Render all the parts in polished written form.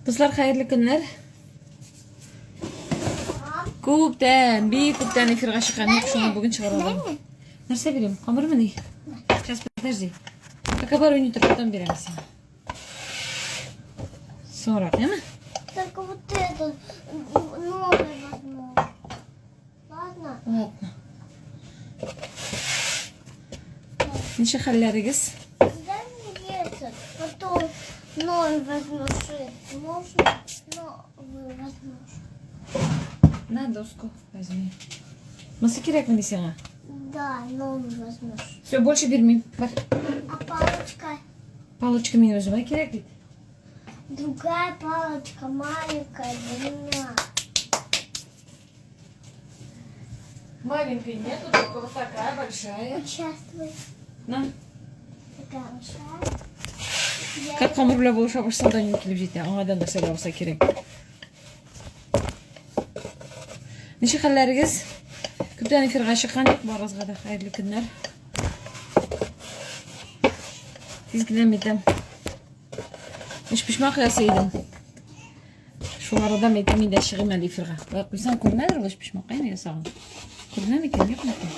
Дуслар, хәерле көннәр. Күптән, бик күптән эфирга чыккан юк, шуңа бүген чыгара алдым. Нәрсә бирим? Камырмыни? Сейчас, подожди. Пока бар уйный тор, потом бирәм сиңа. Соңрак, яме? Только вот этот новый возьму. Ладно? Ладно. Ничек хәлләрегез? Дай мне этот, потом новый возьмешь. Можно? Новый возьмешь. На доску возьми. Монысы кирәкмени сиңа? Да, новый возьмешь. Все, больше бирмим. Бар. А палочка? Палочка минем үземә кирәк бит. Другая палочка маленькая для меня. Маленькой нету, только вот такая большая. Участвуй. На. Такая большая. Я Как камыр белән булыша башласаң да инде килеп җитә. Аңардан нәрсә булса кирәк. Ничек хәлләрегез? Күптән эфирга чыккан юк, барыгызга да хәерле көннәр. Тиз генә мәйтәм. Өчпочмак ясый идем. Шул арада мәйтәм, мин дә чыгыйм әле эфирга. Болай куйсаң күренәдер ул өчпочмак, әйме ясаган. Күренә микән, юк микән?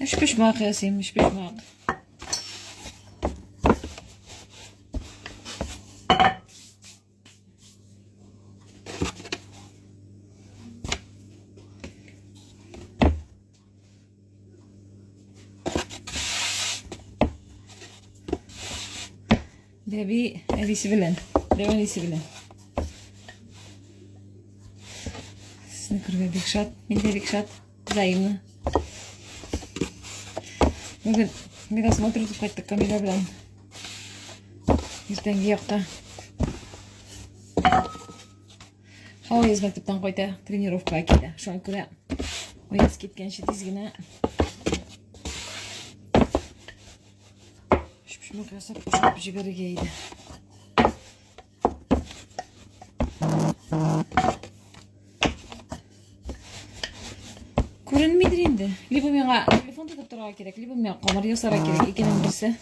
Өчпочмак ясыйм, өчпочмак. Бәби әбисе белән, дәү әнисе белән. Сезне күрергә бик шат, мин дә бик шат. Взаимно. Бүген медосмотр үтеп кайттык Камилә белән. Иртәнге якта. Аяз мәктәптән кайта, тренировкага китә. Шуңа күрә Аяз киткәнче тиз генә өчпочмак ясап ашап җибәрергә иде. Күренмидер инде. Либо миңа телефон тотып торырга кирәк, либо миңа камыр ясарга кирәк. Икенең берсе.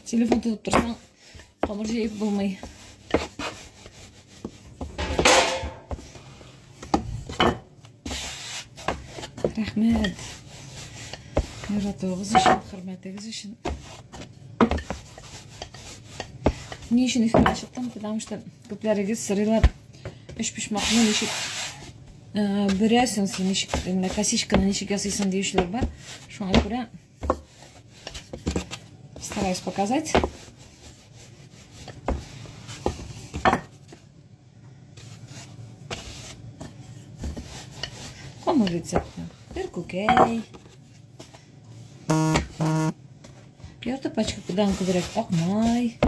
Телефон тотып торсаң, камыр җәеп булмый. Рәхмәт. Яратуыгыз өчен, хөрмәтегез өчен. Ни өчен эфирга чыктым? Потому что күпләрегез сорыйлар, өчпочмакны ничек бөрәсең син, ничек менә косичканы ничек ясыйсың диючеләр бар. Шуңа күрә стараюсь показать. Камыр рецепты. Бер күкәй. Ярты пачкадан күбрәк ак май.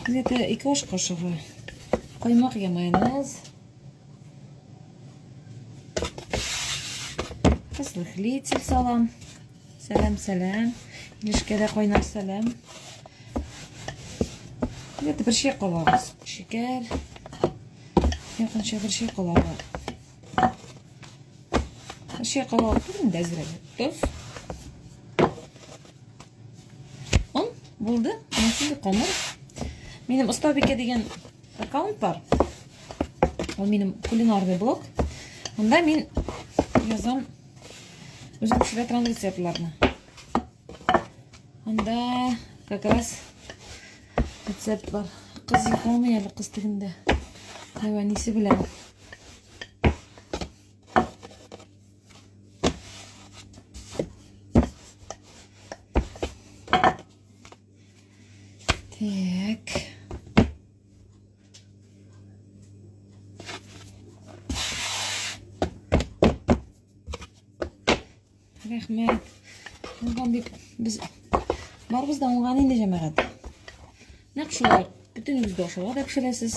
Где-то ике аш кашыгы каймак я майонез. Разрыхлитель салам. Сәлам, сәлам. Илешкә дә кайнар сәлам. Где-то бер чәй калагы шикәр. Якынча бер чәй калагы. Бер чәй калагы түгел инде әзрәк. Тоз. Он булды. Менә шундый камыр. Минем Остабикә дигән аккаунт бар. Ул минем кулинарный блог. Монда мин язам үзем пешерә торган рецептларны. Анда как раз рецепт бар. Кыз йокламый әле, кыз тегендә. Дәү әнисе белән. Так. Рәхмәт. Уңган дип без барыбыз да уңган инде җәмәгать. Нәкъ шулай бөтенегез дә ашауга да пешерәсез.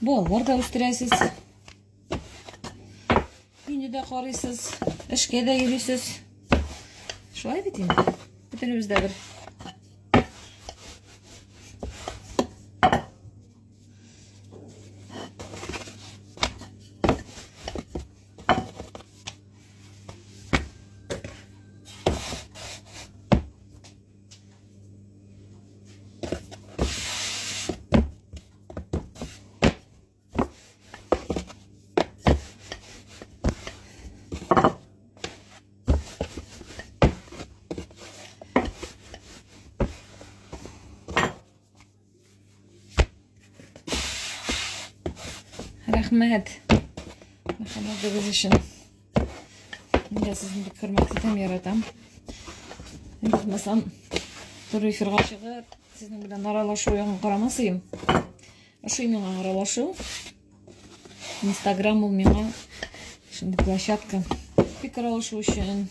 Балалар да үстерәсез. Өйне дә карыйсыз, эшкә дә йөрисез. Шулай бит инде. Бөтенебез дә бер. Рәхмәт. Мәхәббәтегез өчен. Мин дә сезне бик хөрмәт итәм, яратам. Булмасам, туры эфирга чыгып, сезнең белән аралашу ягын карамас идем. Ошый миңа аралашу. Инстаграм ул миңа шундый площадка. Фикер алышу өчен,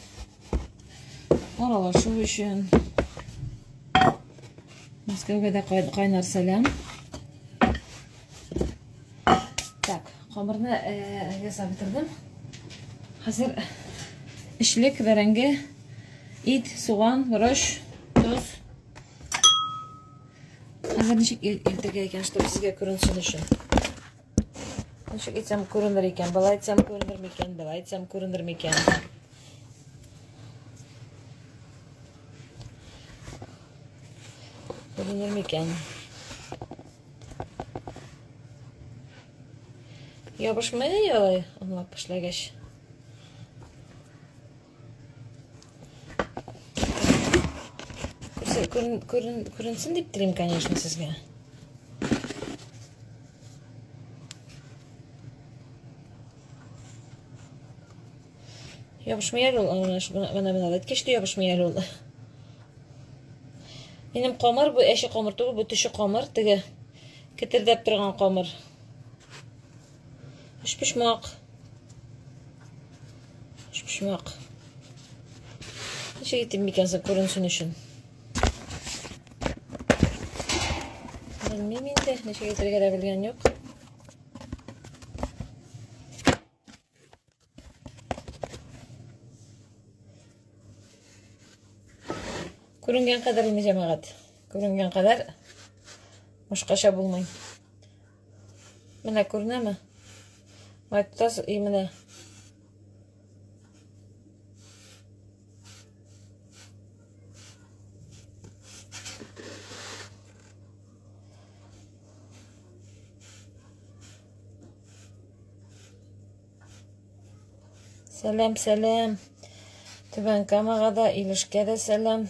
аралашу өчен. Мәскәүгә дә кайнар сәлам. Так, камырны э, ясап бетердем. Хәзер эчлек, бәрәңге, ит, суган, борыч, тоз. Хәзер ничек илтергә икән, чтобы сезгә күренсен өчен. Ничек итсәм күренер икән, болай итсәм күренер микән, болай итсәм күренер микән. Күренер микән? Ябышмый алай онлап эшләгәч. Күренсен дип телим, конечно, сезгә. Ябышмый әле ул, менә менә әйткәч тә ябышмый әле ул. Минем камыр бу әче камыр түгел, бу төче камыр, теге кетердәп торган камыр. Өчпочмак. Өчпочмак. Ничек итим микән соң күренсен өчен? Белмим инде, ничек итергә дә белгән юк. Күренгән кадәр инде җәмәгать. Күренгән кадәр башкача булмый. Менә күренәме? Май тотасыз и менә. Сәлам, сәлам. Түбән Камага да, Илешкә дә сәлам.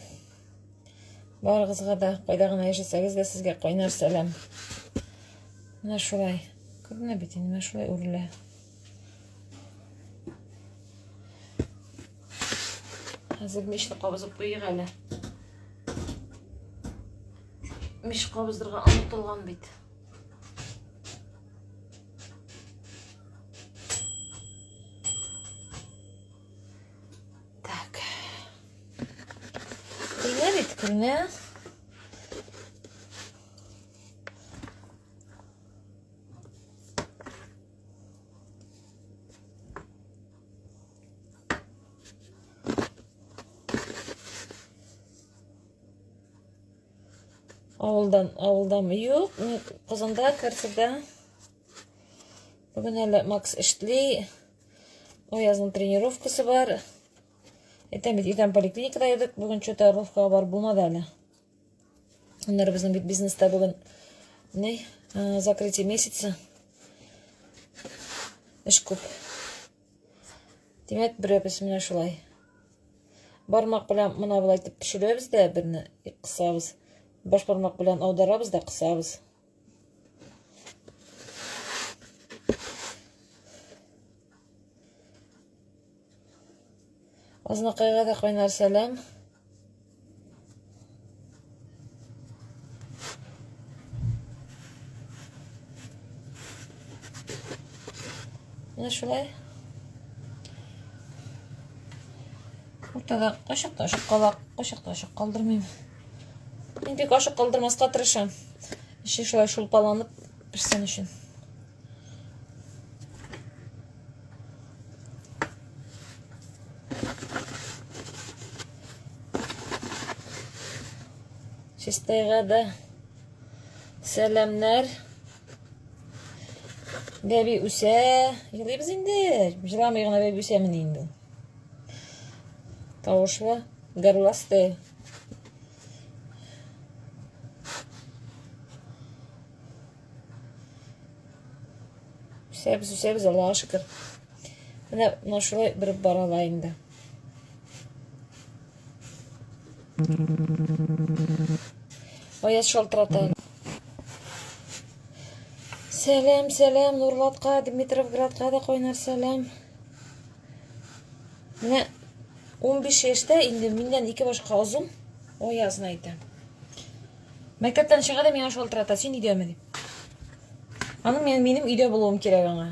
Барыгызга да, кайда гына яшәсәгез дә, сезгә кайнар сәлам. Менә шулай. Күренә бит инде, менә шулай үрелә. Хәзер мичне кабызып куйыйк әле. Мич кабыздырга онытылган бит. Так. Күренә бит, күренә. Авылдан, авылдан юк, мин Казанда, квартирада. Бүген әле Макс эшли. Аязның тренировкасы бар. Әйтәм бит, иртән поликлиникада йөрдек, бүген что-то Орловкага барып булмады әле. Аннары безнең бит бизнеста бүген не, закрытие месяца. Эш күп. Димәк, берәбез менә шулай. Бармак белән менә болай итеп төшерәбез дә берне кысабыз. Баш бармак белән аударабыз да кысабыз. Азнакайга да кайнар сәлам. Менә шулай. Уртада кайчакта ачык кала, кайчакта ачык калдырмыйм. Мин бик ачык калдырмаска тырышам. Эче шулай шулпаланып пешсен өчен. Чистайга да сәламнәр. Бәби үсә. Елыйбыз инде. Җыламый гына бәби үсәмени инде. Тавышлы, горластый. Үсәбез, үсәбез, Аллаһка шөкер. Менә менә шулай биреп барала инде. Аяз шалтырата. Сәлам, сәлам, Нурлатка, Дмитровградка да кайнар сәлам. Менә 15 яшьтә инде миннән ике башка озын Аязны әйтәм. Мәктәптән чыга да миңа шалтырата, син өйдәме дип. Аның минем өйдә булуым кирәк аңа.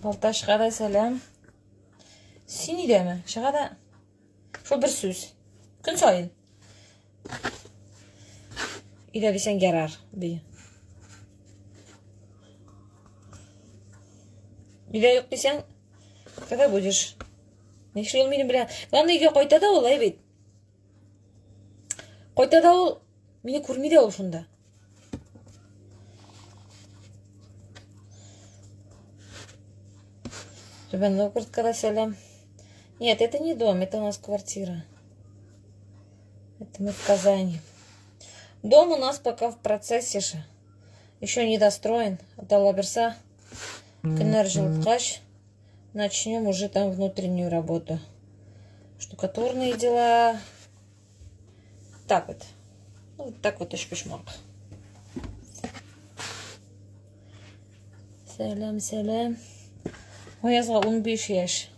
Балтачка да сәлам. Син өйдәме? Чыга да шул бер сүз. Көн саен. Өйдә дисәң ярар, ди. Өйдә юк дисәң, когда будешь? Нишли ул минем белән? Главное, өйгә кайта да ул, әй бит. Кайта да ул, мине күрми дә ул шунда. Түбән Новгородка да сәлам. Нет, это не дом, это у нас квартира. Это мы в Казани. Дом у нас пока в процессе же. Еще не достроен. Алла бирсә. Көннәр җылыткач, начнем уже там внутреннюю работу. Штукатурные дела. Так вот. Ну, вот так вот өчпочмак. Сәлам, сәлам. Аязга 15 яшь.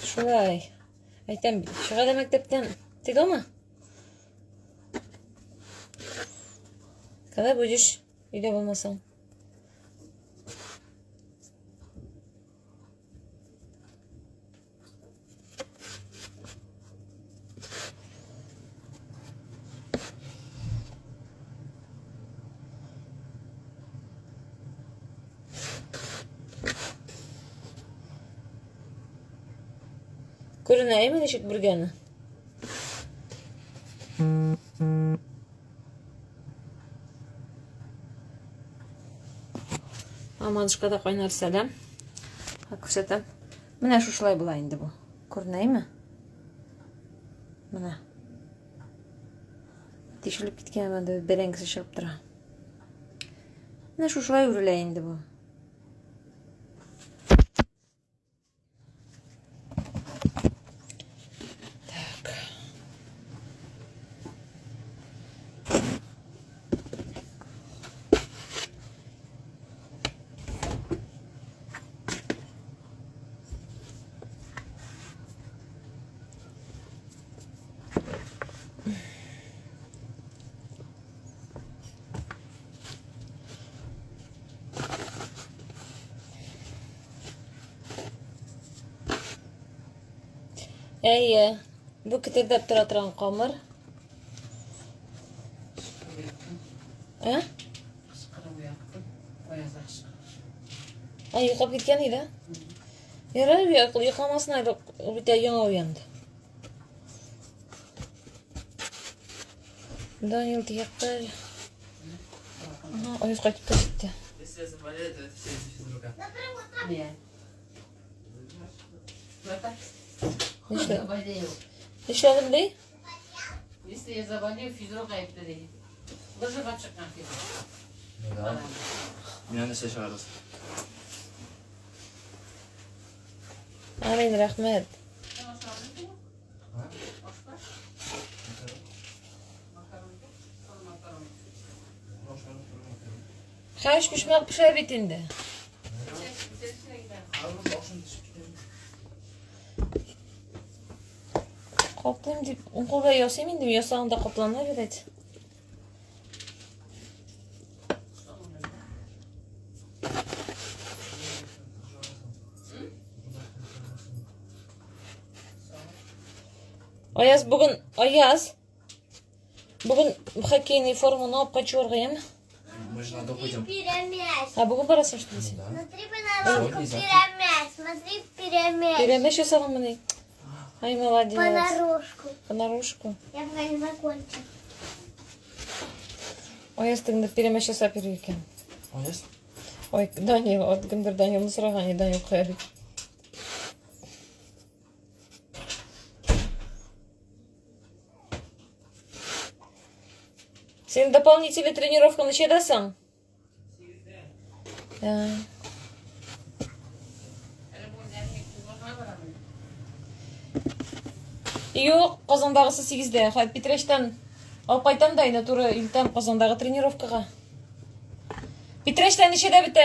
Шулай. Әйтәм бит, чыга да мәктәптән. Ты дома? Когда будешь? Өйдә булмасаң. Күренә әйме ничек бүргәне? Мамадышка да кайнар сәлам. Күрсәтәм. Менә шушылай була инде бу. Күренәме? Менә. Тишелеп киткән монда бәрәңгесе чыгып тора. Менә шушылай үрелә инде бу. Так. Әйе, бу кетердәп тора торган камыр. Ә? Ай, йоклап киткән иде. Ярар, йокламасын әле, ул бит яңа уянды. Данил тиякта. Ага, Аяз кайтып та җитте. Если я заболею, то это все из-за физрука. Нет. Нишлә? Заболею. Нишләдем ди? Если я заболею, физрук гаепле ди. Лыжага чыккан физрук. Ну да. Меня на все чыгарыз. Амин, рәхмәт. Хәш почмак пешә бит инде. Каплыйм дип, уң кулда ясыйм инде, ясаганда каплана бит. Аяз бүген Аяз. Бүген хоккейный форманы алып кайтып яме? Мы же на дом пойдем. Пирамид. А бүген барасың что ли син? Да. Смотри, понарошку Сегодня и завтра. пирамид. Смотри, пирамид. Пәрәмәч ясаган Ай, молодец. Понарошку. Понарошку. Я пока не закончил. Аяз тегендә пәрәмәч ясап йөри икән. Аяз? Ой, Данил, вот кемдер Данилны сораган, и Данил кая бит. Син дополнительный тренировка ничәдәсең? Да. Әле бүген әни кузгага барамын. Юк, Казандагысы 8-дә. Хәзер Питрәчтән алып кайтам да инде туры илтәм Казандагы тренировкага. Питрәчтән ничәдә бетә?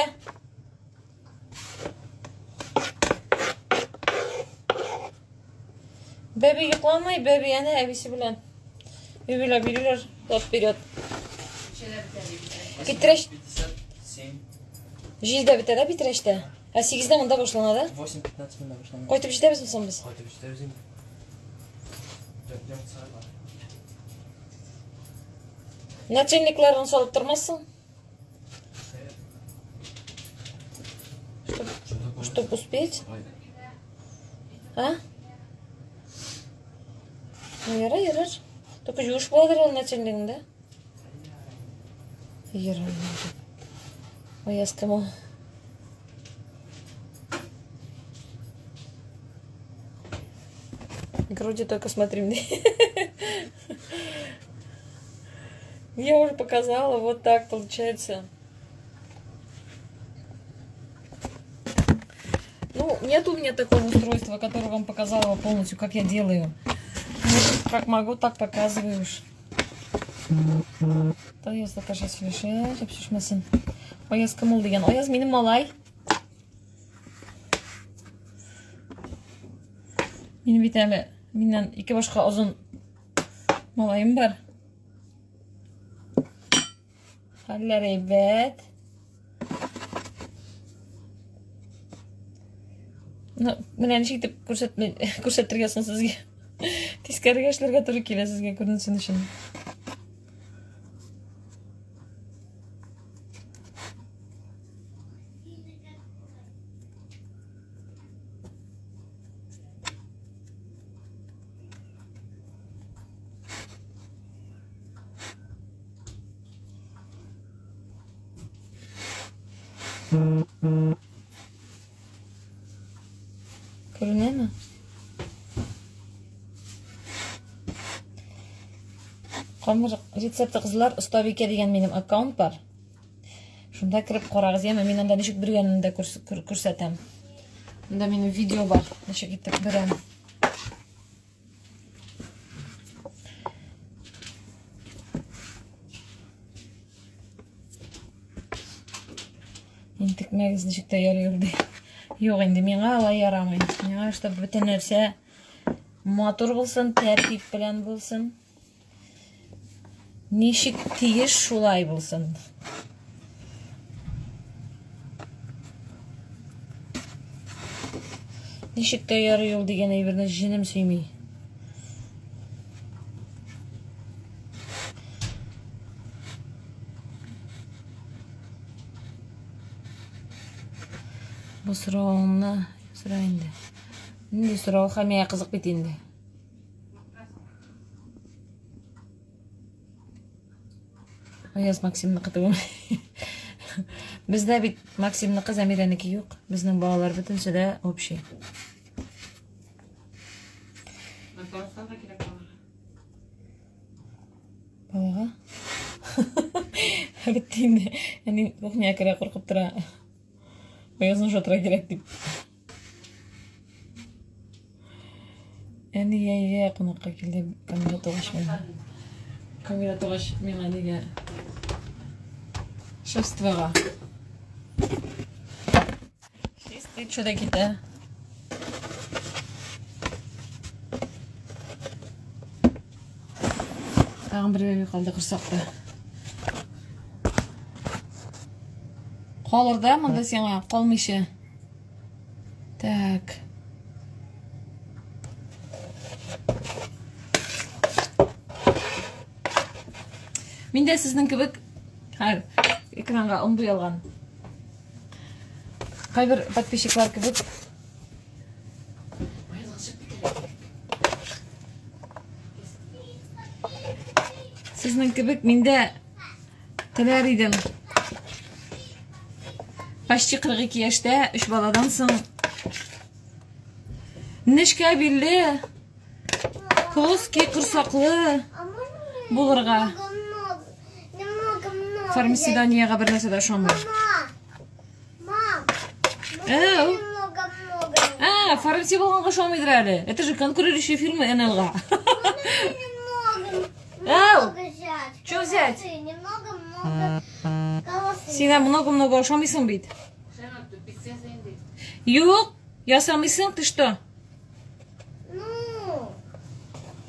Бәби йокламый, бәби әнә әбисе белән. Бибиләр биреләр, вперед. Ничәдә бетә ди Питрәч? Питрәч 57. 7-дә бетә дә Питрәчтә. Ә 8-дә монда башлана да? 8.15 минут башлана. Кайтып җитәбезме соң без? Кайтып җитәбез инде. Дүрт сәгать бар. Начальникларын салып тормассың? Что такое? Чтоб успеть? Ой. А? Ну, ярар, ярар. Только юеш буладыр ул начальнигың, да? Ярар. Аяз кем ул? Груди только смотри мне. Я уже показала, вот так получается. Ну, нет у меня такого устройства, которое вам показала полностью, как я делаю. Вот как могу, так показываю уж. Аяз Наташа сөйләшә, чәпчешмәсен. Аяз кем ул дигән? Аяз минем малай. Минем бит әле миннән ике башка озын малаем бар. Хәлләр әйбәт. Ну, менә ничек итеп күрсәтмә күрсәтергә соң сезгә? Тискәрегә эшләргә туры килә сезгә күренсен өчен. Күренәме? Камыр рецепты кызлар Остабикә дигән минем аккаунт бар. Шунда кереп карагыз, яме мин анда ничек бөргәнен дә күрсәтәм. Анда минем видео бар, ничек итеп бөрәм. Интекмәгез ничек тә ярый ул ди. Юк инде миңа алай ярамый. Миңа чтобы бөтен нәрсә матур булсын, тәртип белән булсын. Ничек тиеш шулай булсын. Ничек тә ярый ул дигән әйберне җенем сөйми. Бу соравыңны сора инде. Нинди сорау хәмия кызык бит инде. Аяз Максимныкы түгел. Бездә бит Максимныкы, Замирәнеке юк. Безнең балалар бөтенесе дә общий. Натуралга кирәк балага. Балага? Бетте инде. Әни кухняга керә куркып тора. Аязны шатыра кирәк дип. Әни әйгә кунакка килде. Камила тугач миңа. Камила тугач миңа нигә? Шефствога. Чистый чудо китә. Тагын бер бәби калды корсакта. Калыр да монда сиңа, калмыйча. Так. Мин дә сезнең кебек хәер экранга он буялган. Кайбер подписчиклар кебек Сезнең кебек мин дә теләр идем. Почти 42 яшьтә, өч баладан соң нечкә билле, плоский корсаклы булырга. Фармасиданиягә бер нәрсә дә ошамый. Әу. А, фармаси булганга ошамыйдыр әле. Это же конкурирующая фирма НЛга. Әу. Что взять? Син много-много ошамыйсың бит. Юк, ясамыйсың, ты что? Ну,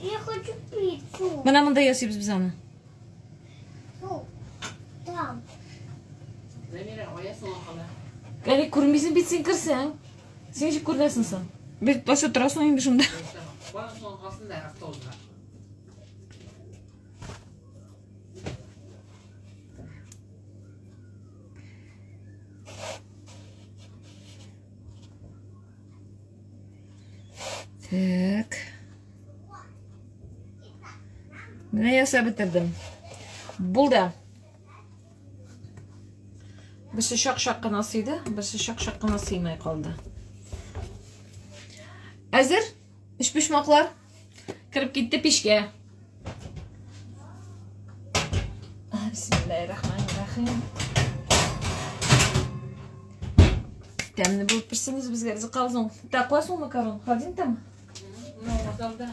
я хочу пиццу. Менә монда ясыйбыз без аны. Ну, там. Замира, оясың акылы. Әле күрмисең бит син керсәң. Син ничек күрәсең соң? Бит башы торасың инде шунда. Бана соң калсын да автобуска. Так. Менә ясап бетердем. Булды. Берсе чак-чак кына сыйды, берсе чак-чак кына сыймай калды. Әзер? Өчпочмаклар кереп китте пичкә. Бисмиллаһир-рахманир-рахим. Тәмле булып пешсен үзебезгә ризык калсын. Так, куясың макарон. Холодильник там? Ну, залда.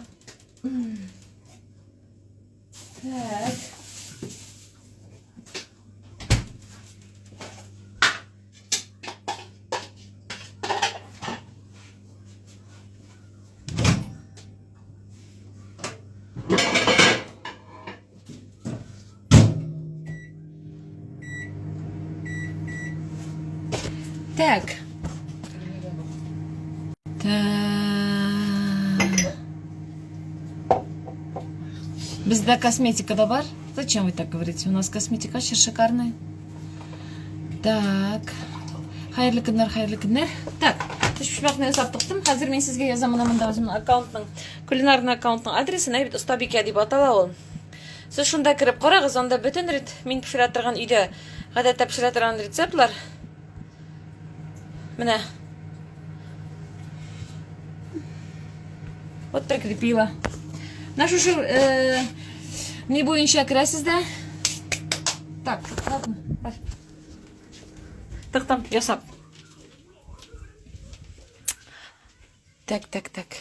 Так. Так. Так. Бездә косметика да бар. Зачем вы так говорите? У нас косметика вообще шикарная. Так. Хәерле көннәр, хәерле көннәр. Так, өчпочмакны ясап тыктым. Хәзер мин сезгә язам менә монда үземнең аккаунтның, кулинарный аккаунтның адресын, әйбит Остабикә дип атала ул. Сез шунда кереп карагыз, анда бөтен рет мин пешерә торган өйдә гадәттә пешерә торган рецептлар. Менә. Вот прикрепила. Менә шушы э, ни буенча керәсез дә. Так, ладно, бар. Тыктым, ясап. Так, так, так.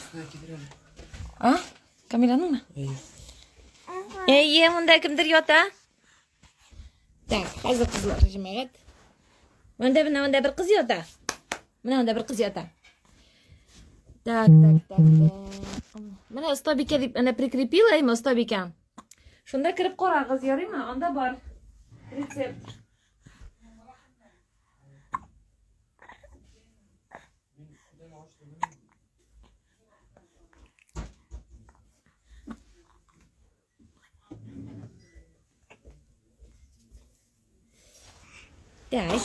А? Камиләнеңме? Әйе. Әйе, монда кемдер ята. Так, хәзер кызлар, җәмәгать. Монда менә монда бер кыз ята. Менә монда бер кыз ята. Так, так, так, так. Менә остабикә дип әнә прикрепила әйме остабикә. Шунда кереп карагыз, ярыймы? Анда бар рецепт. Так.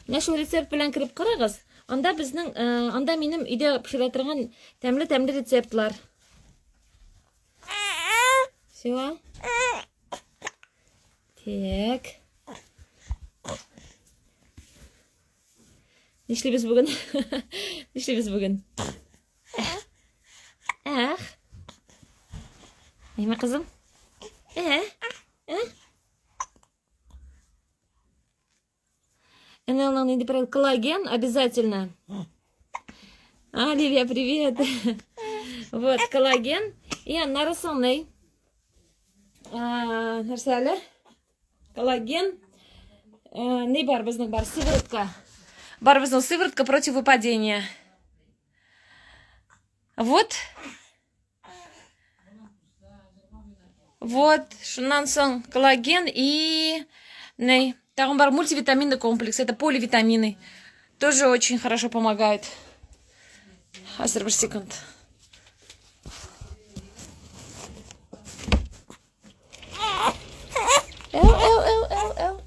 Менә шул рецепт белән кереп карагыз. Анда безнең, э, анда минем өйдә пешерә торган тәмле-тәмле рецептлар. Все. Так. Нишлибез бүген? Нишлибез бүген? Эх. Әйме, кызым? Э? Э? НЛ нинди проект? Коллаген обязательно. А, Ливия, привет. Вот, коллаген. И аннары соң ни? Нәрсә әле? Коллаген. Ни бар безнең бар? Сыворотка. Бар безнең сыворотка против выпадения. Вот. Вот, шуннан соң коллаген и ни? Тагын бар мультивитаминный комплекс. Это поливитамины. Тоже очень хорошо помогает. Хәзер бер секунд. Әу, әу, әу, әу, әу.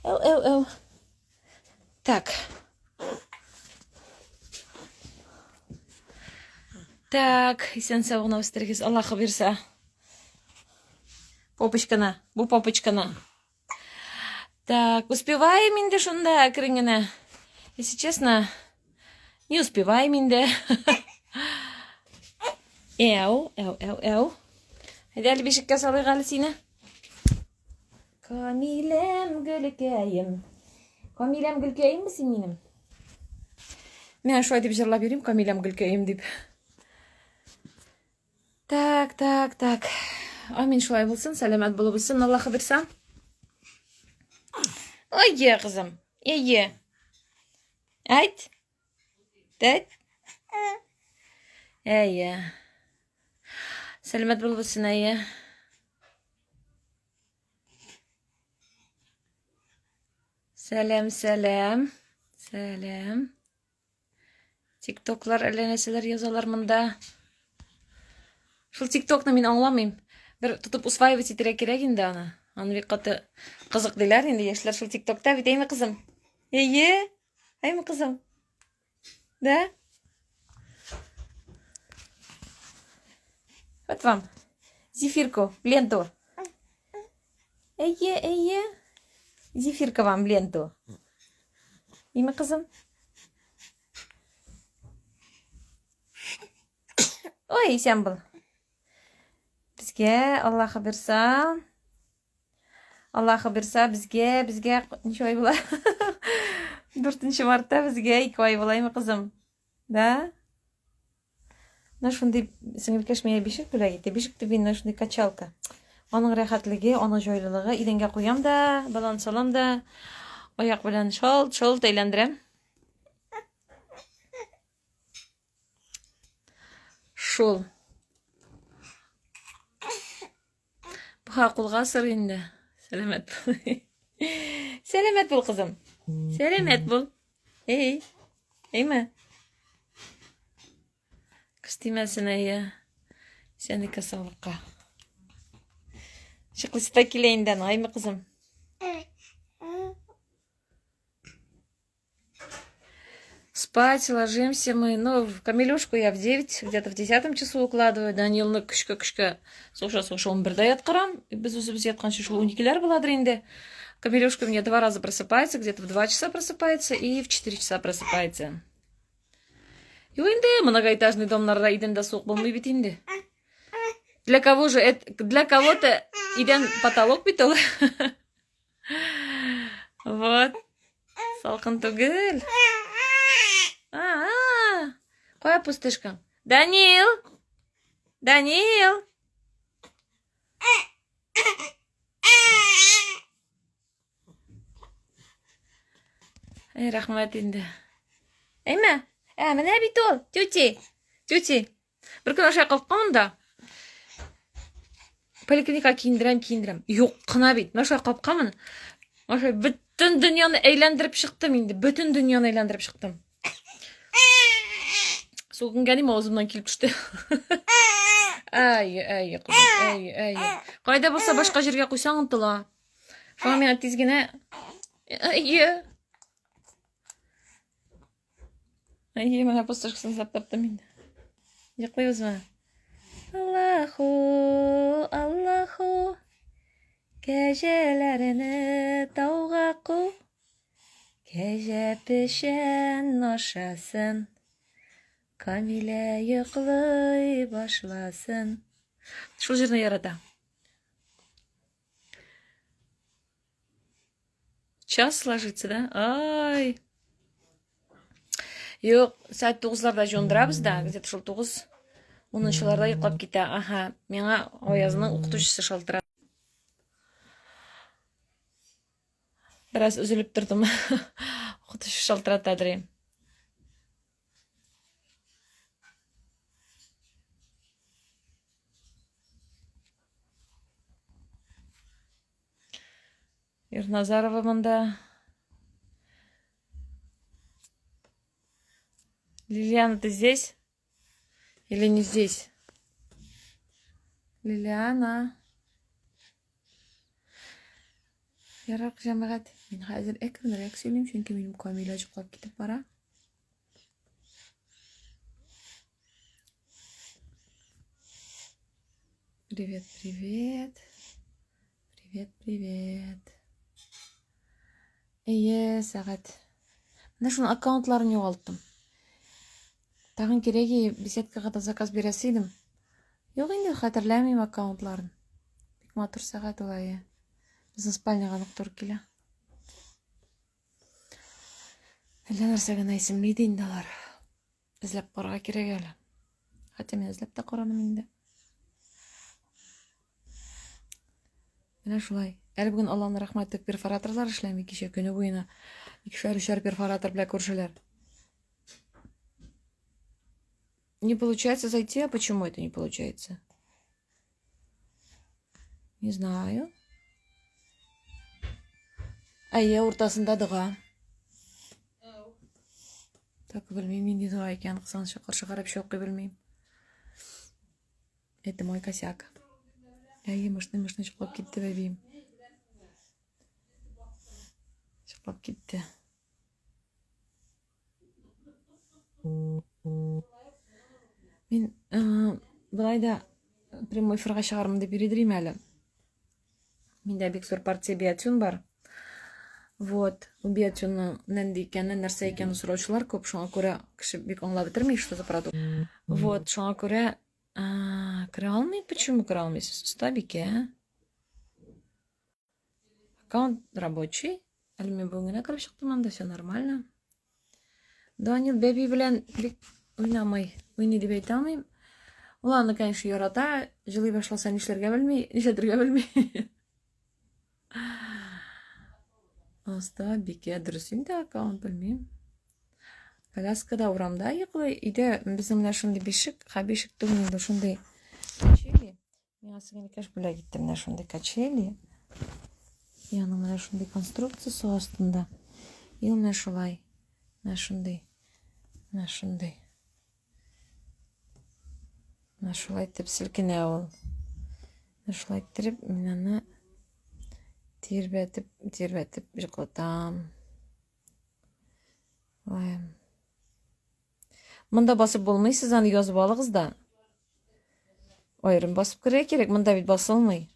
Әу, әу, әу. Так. Так, исән сау гына үстерегез, Аллаһы бирсә. Попочканы, бу попочканы. Так, успеваем инде шунда әкрен генә. Если честно, не успеваем инде. Әу, әу, әу, әу. Әйдә әле бишеккә салыйк әле сине. Камиләм гөлкәем. Камиләм гөлкәемме син минем? Мин шулай дип җырлап йөрим, Камиләм гөлкәем дип. Так, так, так. Амин шулай булсын, сәламәт булып үссен, Аллаһы бирсә. Әйе, кызым, әйе. Әйт. Әйт. Әйе. Сәламәт булып үссен, әйе. Сәлам, сәлам. Сәлам. Тиктоклар әллә нәрсәләр язалар монда. Шул тиктокны мин аңламыйм. Бер тотып усваивать итәргә кирәк инде аны. Аны бик каты кызык диләр инде яшьләр шул тиктокта бит, әйме кызым? Әйе, әйме кызым? Да? Вот вам зефирку, ленту. Әйе, әйе. Зефирка вам ленту. Име кызым? Ой, исән бул. Безгә Аллаһы бирса, Аллаһы бирса, безгә, безгә ничә ай була? 4 мартта безгә 2 ай була, име кызым? Да? Менә шундый сеңелкәш миңа бишек бүләк итте. Бишек дип инде шундый качалка. Аның рәхәтлеге, аның җайлылыгы. Идәнгә куям да, баланы салам да, аяк белән шалт-шалт әйләндерәм. Шул. Буха кулга сыр инде. Сәламәт бул. Сәламәт бул, кызым. Сәламәт бул. Эй, әйме? Күз тимәсен, әйе. Сәнеке саулыкка. Чыклысы да килә инде, әйме, кызым? Спать ложимся мы. Ну, в Камилюшку я в 9, где-то в 10 часу укладываю. Данилны көчкә-көчкә сугыша-сугыша 11-дә яткырам. Без үзебез ятканчы шул 12-ләр буладыр инде. Камилюшка у меня два раза просыпается, где-то в 2 часа просыпается и в 4 часа просыпается. Юк инде, многоэтажный домнарда идәндә суык булмый бит инде. Для кого же это, для кого-то идән потолок бит ул. Вот. Салкын түгел. А-а-а. Кая пустышкаң? Данил! Данил! Әй, рәхмәт инде. Әймә? Ә, менә бит ул, тюти. Тюти. Бер көн ашай калккан да. Поликлиника киендерәм, киендерәм. Юк кына бит. Менә шулай капкамын. Менә шулай бөтен дөньяны әйләндереп чыктым инде. Бөтен дөньяны әйләндереп чыктым. Сүгенгәнем авызымнан килеп төште. Әй, әй, кызым, әй, әй. Кайда булса башка җиргә куйсаң онтыла. Шуңа миңа тиз генә Әйе. Әйе, менә пустышкасын эзләп таптым инде. Йоклыйбызмы? Аллаху, Аллаху, кәҗәләрне тауга ку, кәҗә печән ашасын, Камилә йоклый башласын. Шул җырны ярата. Час ложится, да? Ай. Юк, сәгать тугызларда җуындырабыз да, где-то шул тугыз, унынчыларда йоклап китә. Аһа, миңа Аязның укытучысы шалтырата. Бераз өзелеп тордым. Укытучы шалтырата, дирем. Ирназарова монда. Лилиана, ты здесь? Или не здесь? Лилиана. Ярар, җәмәгать. Мин хәзер әкренрәк сөйлим, чөнки минем Камилә йоклап китеп бара. Привет, привет. Привет, привет. Әйе, сәгать. Менә шуның аккаунтларын югалттым. Тагын кирәге беседкага да заказ бирәсе идем. Юк инде, хәтерләмим аккаунтларын. Бик матур сәгать ул, әйе. Безнең спальняга нык туры килә. Әллә нәрсә генә исемли иде инде алар. Эзләп карарга кирәк әле. Хотя мин эзләп тә карадым инде. Менә шулай. Әле бүген Алланың рәхмәте перфораторлар эшләми кичә көне буена. Икешәр-өчәр перфоратор белән күршеләр. Не получается зайти, а почему это не получается? Не знаю. Әйе, уртасында дога. Так, белмим, нинди дога икән, кызганычка каршы гарәпчә укый белмим. Это мой косяк. Әйе, мышный-мышный чыклап китте бәбием. Чыклап китте. Мин былай да прямой эфирга чыгармын дип йөридер идем әле. Миндә бик зур партия биотюн бар. Вот, ул биотюнның нинди икәнен, нәрсә икәнен сораучылар күп, шуңа күрә кеше бик аңлап бетерми, что за продукт. Вот, шуңа күрә керә алмый, почему керә алмыйсыз? Остабикә. Аккаунт рабочий. Әле мин бүген генә кереп чыктым анда, все нормально. Данил бәби белән бик уйнамый. Уйный дип әйтә алмыйм. Ул аны, конечно, ярата. Җылый башласа нишләргә белми, нишләтергә белми. Оста бикә дөрес инде аккаунт белмим. Коляскада урамда йоклый. Өйдә безнең менә шундый бишек, ха бишек түгел инде, шундый качели. Миңа сеңелкәш бүләк итте менә шундый качели. И аның менә шундый конструкциясе астында. И ул менә шулай. Менә шундый. Менә шундый. Менә шулай итеп селкенә ул. Менә шулай иттереп мин аны тирбәтеп, тирбәтеп йоклатам. Ой. Монда басып булмый, сез аны язып алыгыз да. Аерым басып керергә кирәк, монда бит басылмый.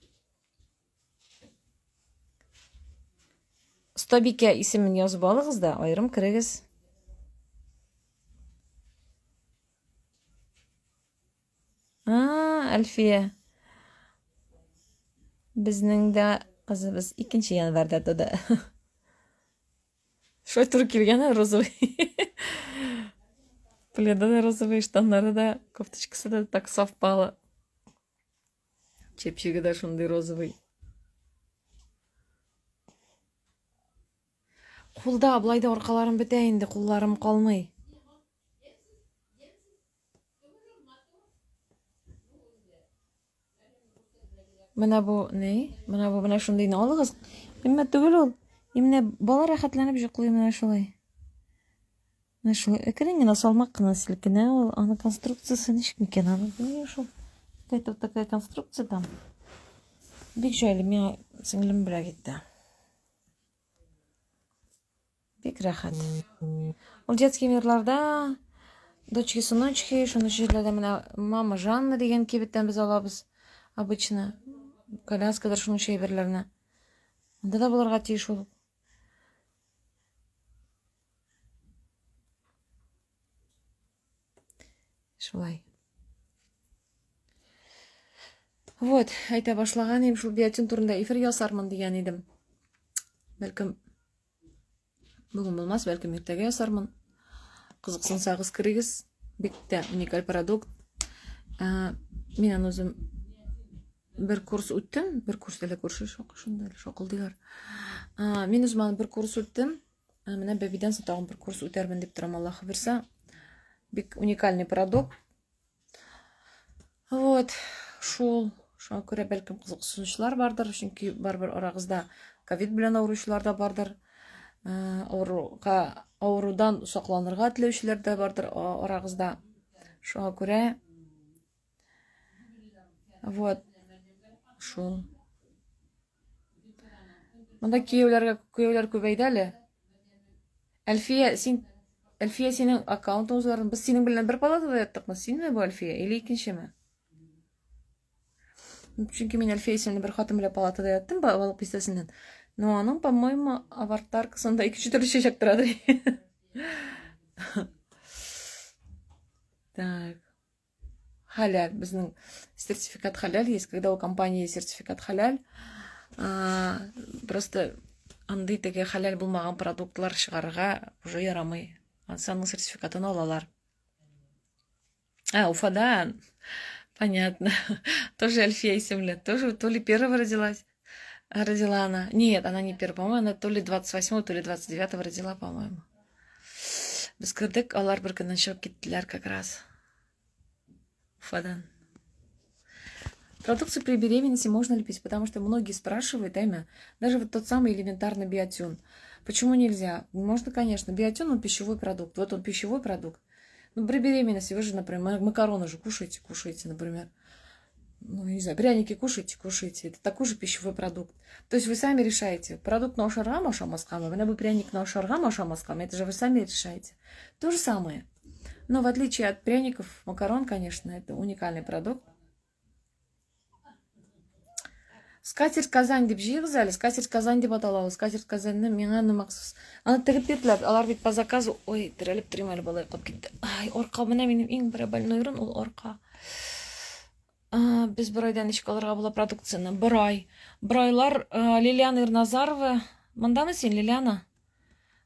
Остабикә исемен язып алыгыз да, аерым керегез. А, Әлфия. Безнең дә кызыбыз 2 январьда туды. Шулай туры килгән, розовый. Пледы да розовый, штаннары да, кофточкасы да так совпало. Чепчиге дә шундый розовый. Кулда болай да аркаларым бетә инде, кулларым калмый. Менә бу ни? Менә бу менә шундыйны алыгыз. Кыйммәт түгел ул. И менә бала рәхәтләнеп йоклый менә шулай. Менә шулай әкрен генә салмак кына селкенә ул. Аның конструкциясе ничек микән аны белмим шул. Какая-то вот такая конструкция там. Бик җайлы миңа сеңлем бүләк итте. Бик рәхәт. Ул детский мирларда дочки, сыночки, шуны җирләрдә менә мама Жанна дигән кибеттән без алабыз обычно. Коляскадыр шуның әйберләрне. Анда да булырга тиеш ул. Шулай. Вот, әйтә башлаган идем, шул биотин турында эфир ясармын дигән идем. Бәлкем бүген булмас, бәлкем иртәгә ясармын. Кызыксынсагыз керегез. Бик тә уникаль продукт. Ә, мин аны үзем бер курс үттем, бер курс әле күрше шунда әле шакылдыйлар. Ә, мин үзем аны бер курс үттем. Ә менә бәбидән соң тагын бер курс үтәрмен дип торам, Аллаһ бирсә. Бик уникальный продукт. Вот, шул. Шуңа күрә бәлкем кызыксынучылар бардыр, чөнки барыбер арагызда ковид белән авыручылар да бардыр. Э, авыруга, авырудан сакланырга теләүчеләр дә бардыр арагызда. Шуңа күрә Вот. Шул. Монда кияүләргә кияүләр күбәйде әле. Әлфия, син Әлфия синең аккаунтың үзләрен. Без синең белән бер палатада яттыкмы? Синме бу Әлфия или икенчеме? Чөнки мин Әлфия исемле бер хатын белән палатада яттым, Балык бистәсеннән. Но аның, по-моему, аватаркасында икенче төрле чәчәк торадыр. Так. Халяль. Безнең сертификат халяль есть. Когда у компании есть сертификат халяль, просто андый теге халяль булмаган продуктлар чыгарырга уже ярамый. Ансы аның сертификатын алалар. А, Уфадан. Понятно. Тоже Альфия исемле. Тоже то ли первого родилась. Родила она. Нет, она не первая, по-моему, она то ли 28-го, то ли 29-го родила, по-моему. Без кердек, алар бер көннән чыгып киттеләр как раз. Уфадан. Продукцию при беременности можно ли пить? Потому что многие спрашивают, Эми, даже вот тот самый элементарный биотюн. Почему нельзя? Можно, конечно. Биотюн, он пищевой продукт. Вот он пищевой продукт. Ну, при беременности вы же, например, макароны же кушаете, кушаете, например. Ну, не знаю, пряники кушаете, кушаете. Это такой же пищевой продукт. То есть вы сами решаете. Продукт на ашаргамы, ашамаскамы, менә бу пряник на ашаргамы, ашамаскамы. Это же вы сами решаете. То же самое. Но в отличие от пряников, макарон, конечно, это уникальный продукт. Скатерть Казань дип җыегыз әле, скатерть Казань дип атала ул. Скатерть Казаньны миңа аны махсус. Аны тегеп бирделәр. Алар бит по заказу. Ой, терәлеп торыйм әле, бала йоклап китте. Ай, арка, менә минем иң бер больной урын ул арка. Без бер айдан ничек алырга була продукцияне? Бер ай. Бер айлар Лилиана Ирназарова. Мондамы син, Лилиана?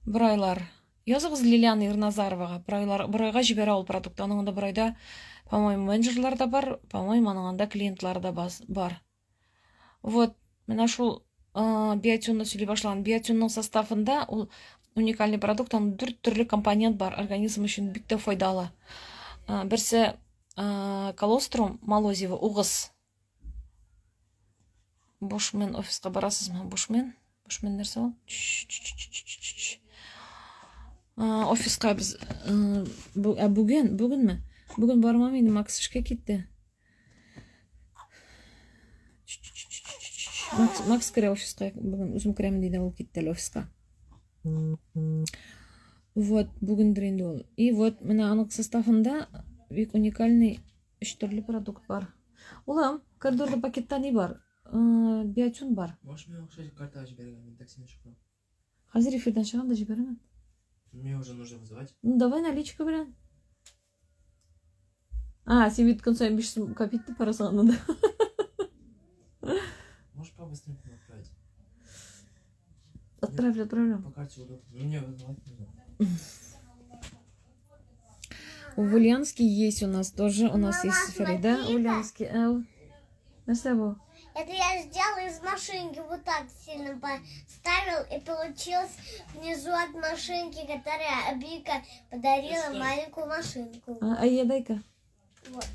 Бер айлар. Языгыз Лилиана Ирназаровага. Бер айлар, бер айга җибәрә ул продукт. Аның анда бер айда, по-моему, менеджерлар да бар, по-моему, аның анда клиентлар да бар. Вот, менә шул биотюнны сөйли башлаган. Биотюнның составында ул уникальный продукт, аның дүрт төрле компонент бар, организм өчен бик тә файдалы. Берсе колострум молозиво, угыз. Бушмен офиска барасызмы? Бушмен? Бушмен нәрсә ул? Офиска без ә бүген, бүгенме? Бүген бармам инде, Макс эшкә китте. Макс, Макс керә офиска. Бүген үзем керәм диде, ул китте әле офиска. Вот, бүгендер инде ул. И вот, менә аның составында бик уникальный өч төрле продукт бар. Улым, коридорда пакетта ни бар? Биотюн бар. Может, мне акча картага җибәрергә, мин таксидан чыктым. Хәзер эфирдан чыгам да җибәрәмен. Мне уже нужно вызывать. Ну, давай наличка белән. А, син бит көн саен 5 сум копить итеп барасың анда. Можешь по-быстренькому отправить? Отправлю, отправлю. По карте удобно. Ну, мне вызывать нужно. В Ульяновске есть у нас тоже. У нас Мама, есть Фарида смотри-ка. Ульяновский. Нәрсә бу? Это я сделала из машинки, вот так сильно поставил, и получилось внизу от машинки, которая Абика подарила маленькую машинку. А, а дай-ка. Вот.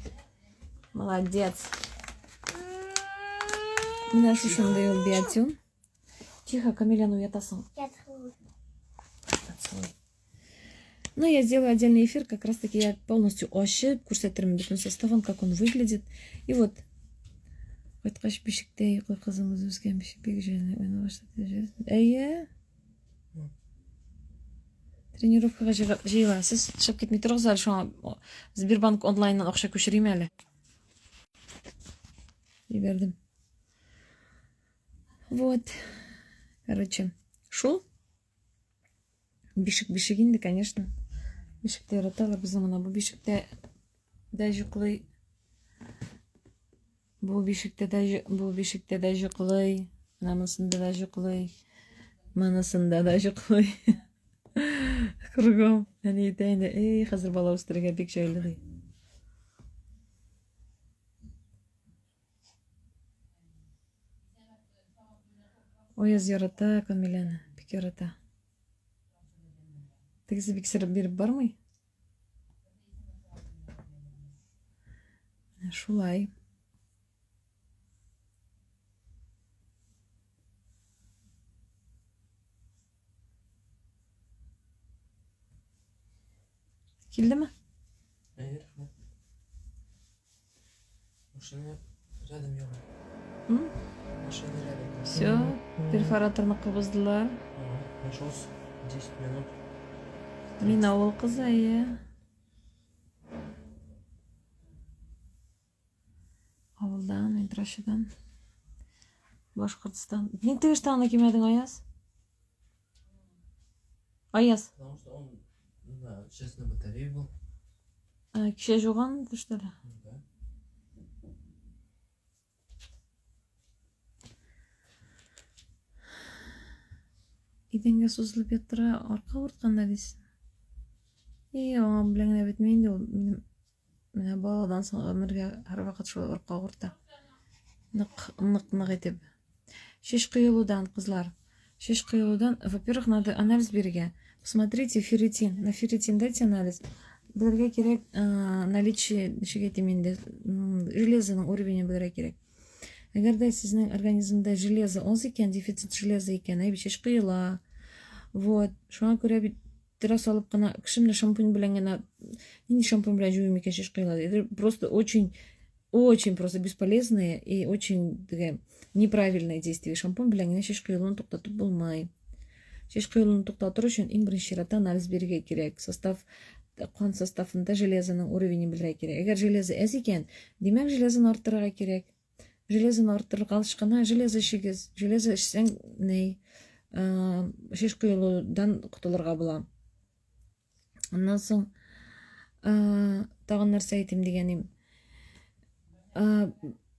Молодец. Менә шушындый ул биотюн. Тихо, Камиляны уятасың. Я целую. Поцелуй. Ну, я сделаю отдельный эфир, как раз таки я полностью ачып күрсәтермен бөтен составын, как он выглядит. И вот кайткач бишектә йоклый кызым үзе үскән бишек бик җайлы уйный башлады. Әйе. Тренировкага җыела. Сез чыгып китми торыгыз әле, шуңа Сбербанк онлайннан акча күчерим әле. Җибәрдем. Вот. Короче, шул. Бишек бишек инде, конечно. Бишектә яраталар безнең менә бу бишектә дә йоклый. Бу бишектә дә бу бишектә дә йоклый. Менә монысында да йоклый. Монысында да йоклый. Кругом. Әни әйтә инде, эй, хәзер бала үстерергә бик җайлы ди. Аяз ярата Камиләне, бик ярата. Тегесе бик сер биреп бармый. Менә шулай. Килдеме? Әйе, рәхмәт. Машина Рядом юк. М? Машина рядом. Все, перфораторны кабыздылар. Ага, нашелся. 10 минут. Мин авыл кызы, әйе. Авылдан, мин Тращадан. Башкортстан. Ник теге штанны кимәдең, Аяз? Аяз, Потому что он да, сейчас на батарее был. ә, кичә жуган, что ли? Ну Да. Идәнгә сузылып яттыра, арка авыртканда дисен. И, аңа белән генә бетми инде ул. Минем менә баладан соң гомергә һәрвакыт шулай арка авырта. Нык, нык, нык итеп. Шеш коелудан, кызлар. Шеш коелудан, во-первых, надо анализ бирергә. Посмотрите ферритин. На ферритин дайте анализ. Белергә кирәк, наличие, ничек әйтим инде, железоның уровенен белергә кирәк. Әгәр дә сезнең организмда железо аз икән, дефицит железо икән, әй бит шеш коела. Вот. Шуңа күрә бит тора салып кына, кеше менә шампунь белән генә, нинди шампунь белән җуйм икән шеш коела? Это просто очень, очень просто бесполезные и очень теге неправильные действия. Шампунь белән генә шеш коелуны туктатып булмый. Шеш коелуны туктатыр өчен иң беренче чиратта анализ бирергә кирәк. Состав, кан составында железоның уровенен белергә кирәк. Әгәр железо әз икән, димәк, железоны арттырырга кирәк. Железоны арттыргач кына железо эчегез. Железо эчсәң, ни, шеш коелудан котылырга була. Аннан соң тагын нәрсә әйтим дигәнем.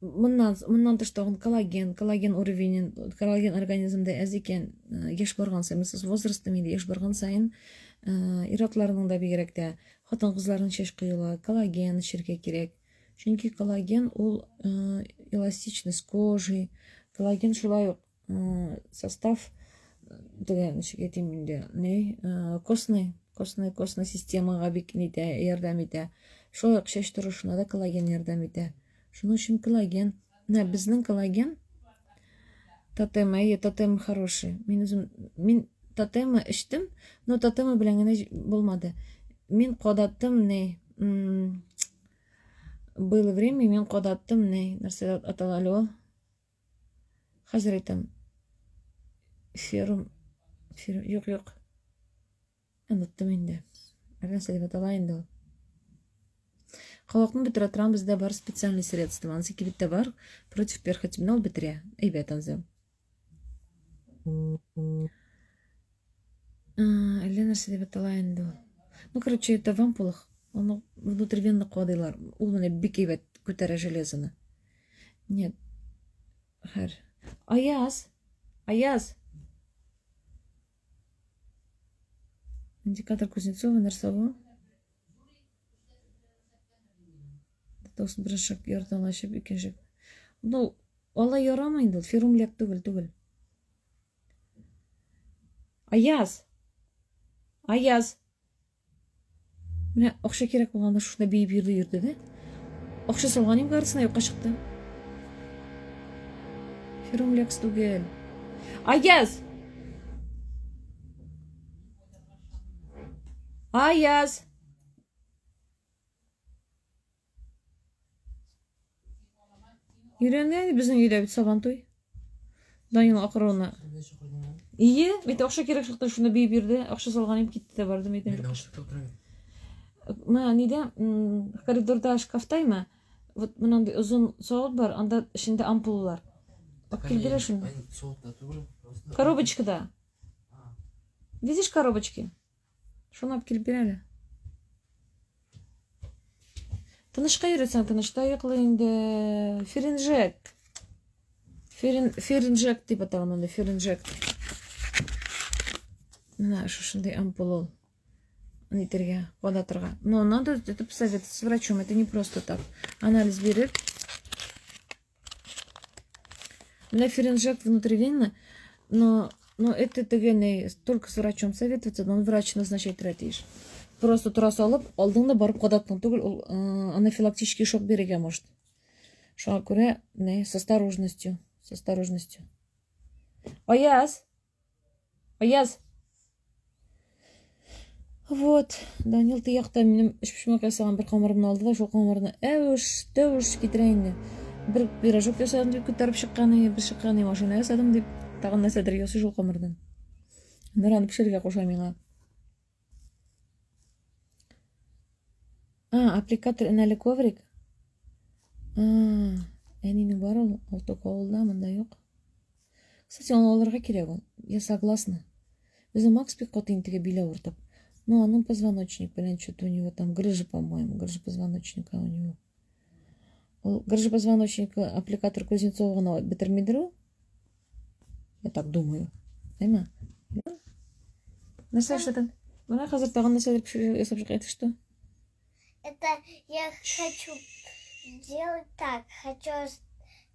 Моннан тыш тагын коллаген, коллаген уровенен, коллаген организмда әз икән, яшь барган саен, с возрастом инде яшь барган саен, ир-атларның да бигрәк тә хатын-кызларның чәч коела, коллаген эчәргә кирәк. Чөнки коллаген ул эластичность кожи, коллаген шулай ук состав дигән ничек әйтим инде, ни, костный, костный, костный системага бик нитә, ярдәм итә. Шулай ук чәч торышына да коллаген ярдәм итә. Шуның өчен коллаген, менә безнең коллаген тотем, әйе, тотем хороший. Мин үзем, мин тотема эчтем, но тотема белән генә булмады. Мин кадаттым ни, было время, мин кадаттым ни, нәрсә атала әле ул? Хәзер әйтәм. Ферум, ферум, юк, юк. Оныттым инде. Әллә нәрсә дип атала инде ул. Колакны бетерә торган бездә бар специальный средство. Анысы кибеттә бар. Против перхоти. Менә ул бетерә. Әйбәт анысы. Әллә нәрсә дип атала инде ул. Ну, короче, это в ампулах. Аны внутривенно кадыйлар. Ул менә бик әйбәт күтәрә железоны. Нет. Хәр. Аяз! Аяз! Индикатор Кузнецова нәрсә бу? Тосын бер шак ярдан ачып, икенче. Ну, алай ярамый инде, ферумляк түгел, түгел. Аяз! Аяз! Менә акча кирәк булганда шушында биеп йөрде йөрде дә. Акча салган идем картасына юкка чыкты. Ферумлекс түгел. Аяз! Аяз! Өйрәнгән безнең өйдә бит Сабантуй. Данил акыруына. Ие, бит акча кирәк чакта шунда биеп йөрде. Акча салган идем, китте дә барды. Мин Менә нидә, коридорда шкафтаймы? Вот мондый озын савыт бар, анда эчендә ампулалар. Алып килеп бирә шуны. Коробочкада. Видишь коробочки? Шуны алып килеп бир әле. Тынычка йөресәң, тынычта йоклый инде. Феринжект. Ферин, феринжект дип атала монда, феринжект. Менә шушындый ампул ул. Нитергә, кадатырга. Но надо это посоветоваться с врачом, это не просто так. Анализ биреп. Менә феринжект внутривенно, но это теге только с врачом советоваться, но врач назначать итәргә тиеш. Просто тора салып, алдың да барып кадаттың түгел, ул анафилактический шок бирергә может. Шуңа күрә, не, с осторожностью, с осторожностью. Аяз! Аяз! Вот, Данил ты якта минем өчпочмак ясаган бер камырымны алды да, шул камырны әвеш, тәвеш китерә инде. Бер пирожок ясадым дип күтәреп чыккан иде, бер чыккан иде, машина ясадым дип, тагын нәрсәдер ясый шул камырдан. Аннары аны пешерергә куша миңа. А, аппликатор энәле коврик. А, әнинең бар ул, ул только авылда, монда юк. Кстати, аны алырга кирәк ул. Я согласна. Безнең Макс бик каты интегә биле авыртып. Ну, аның позвоночник белән что-то у него там грыжа, по-моему, грыжа позвоночника у него. Ул грыжа позвоночника аппликатор Кузнецова гына бетермидер ул. Я так думаю. Әйме? Нәрсә эшләдең? Менә хәзер тагын нәрсәдер пешереп ясап чыга. Это что? Это я хочу сделать так. Хочу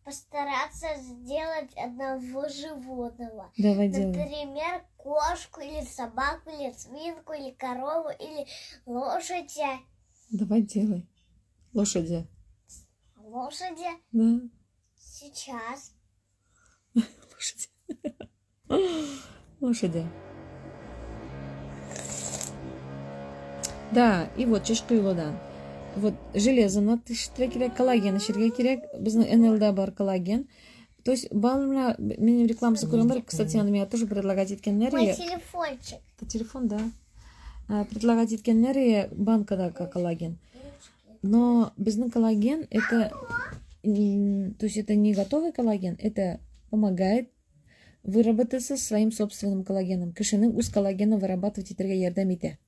постараться сделать одного животного. Давай делай. Например, кошку или собаку, или свинку, или корову, или лошадь. Давай делай. Лошади. Лошади Да. сейчас. Лошади. Лошади. Да, и вот чәч коелудан. Вот железоны тиштерергә кирәк, коллаген эчәргә кирәк. Безнең НЛда бар коллаген. То есть бал менә минем рекламасы күргән бар, кстати, аны миңа тоже предлагать иткәннәр. Мой телефончик. Это телефон, да. Предлагать иткәннәр банкада коллаген. Но безнең коллаген это, то есть это не готовый коллаген, это помогает выработаться своим собственным коллагеном. Кешенең үз коллагенын вырабатывать итәргә ярдәм итә.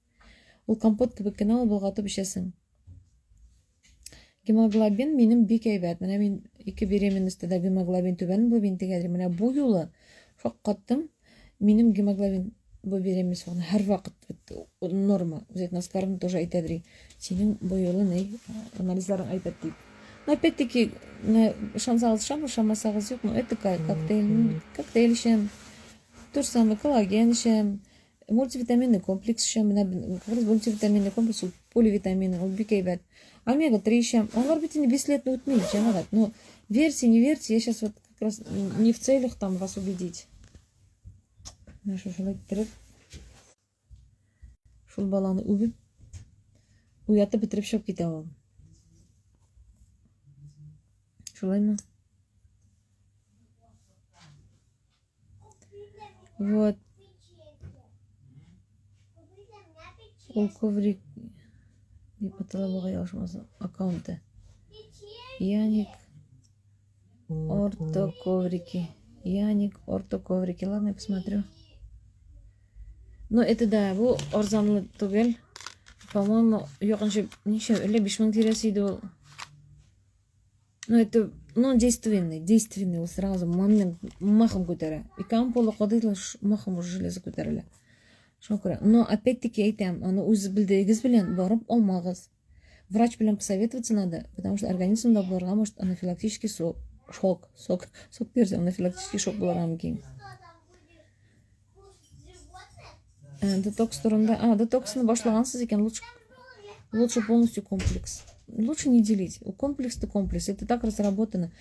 Ул компот кебек кенә ул болгатып эчәсең. Гемоглобин минем бик әйбәт. Менә мин ике беременностьта гемоглобин түбән булып интегәдер. Менә бу юлы шаккаттым. Минем гемоглобин бу беременность вакытында һәрвакыт норма. Үзе Наскарым тоже әйтәдер. Синең бу юлы ни анализларың әйбәт дип. Но опять-таки, ышансагыз ышан, ышанмасагыз юк, но это коктейль, коктейль эчәм. То же самое коллаген эчәм. Мультивитаминный комплекс эчәм. Менә как раз мультивитаминный комплекс ул поливитамины, ул бик әйбәт. Омега-3 эчәм. Алар бит инде 5 лет үтми, җәмәгать. Но верьте, не верьте, я сейчас вот как раз не в целях там вас убедить. Менә шушылай иттереп, шул баланы үбеп, уятып бетереп чыгып китә ул. Шулаймы? Вот. Ул коврик дип атала бугай ялгышмасам аккаунты. Яник Орто коврики. Яник орто коврики. Ладно, я посмотрю. Ну, это да, бу арзанлы түгел. По-моему, якынча ничә, әллә 5000 тирәсе иде ул. Ну, это, ну, он действенный, действенный, ул сразу момент махом күтәрә. Ике ампула кадыйлар, махом уже железо күтәрелә. Шуңа күрә, но опять-таки әйтәм, аны үз белдегез белән барып алмагыз. Врач белән посоветоваться надо, потому что организмда булырга может анафилактический шок, сок, сок бирсә, анафилактический шок булырга мөмкин. Детокс турында, детоксны башлагансыз икән, лучше полностью комплекс. Лучше не делить. У комплекс-то комплекс. Это так разработано.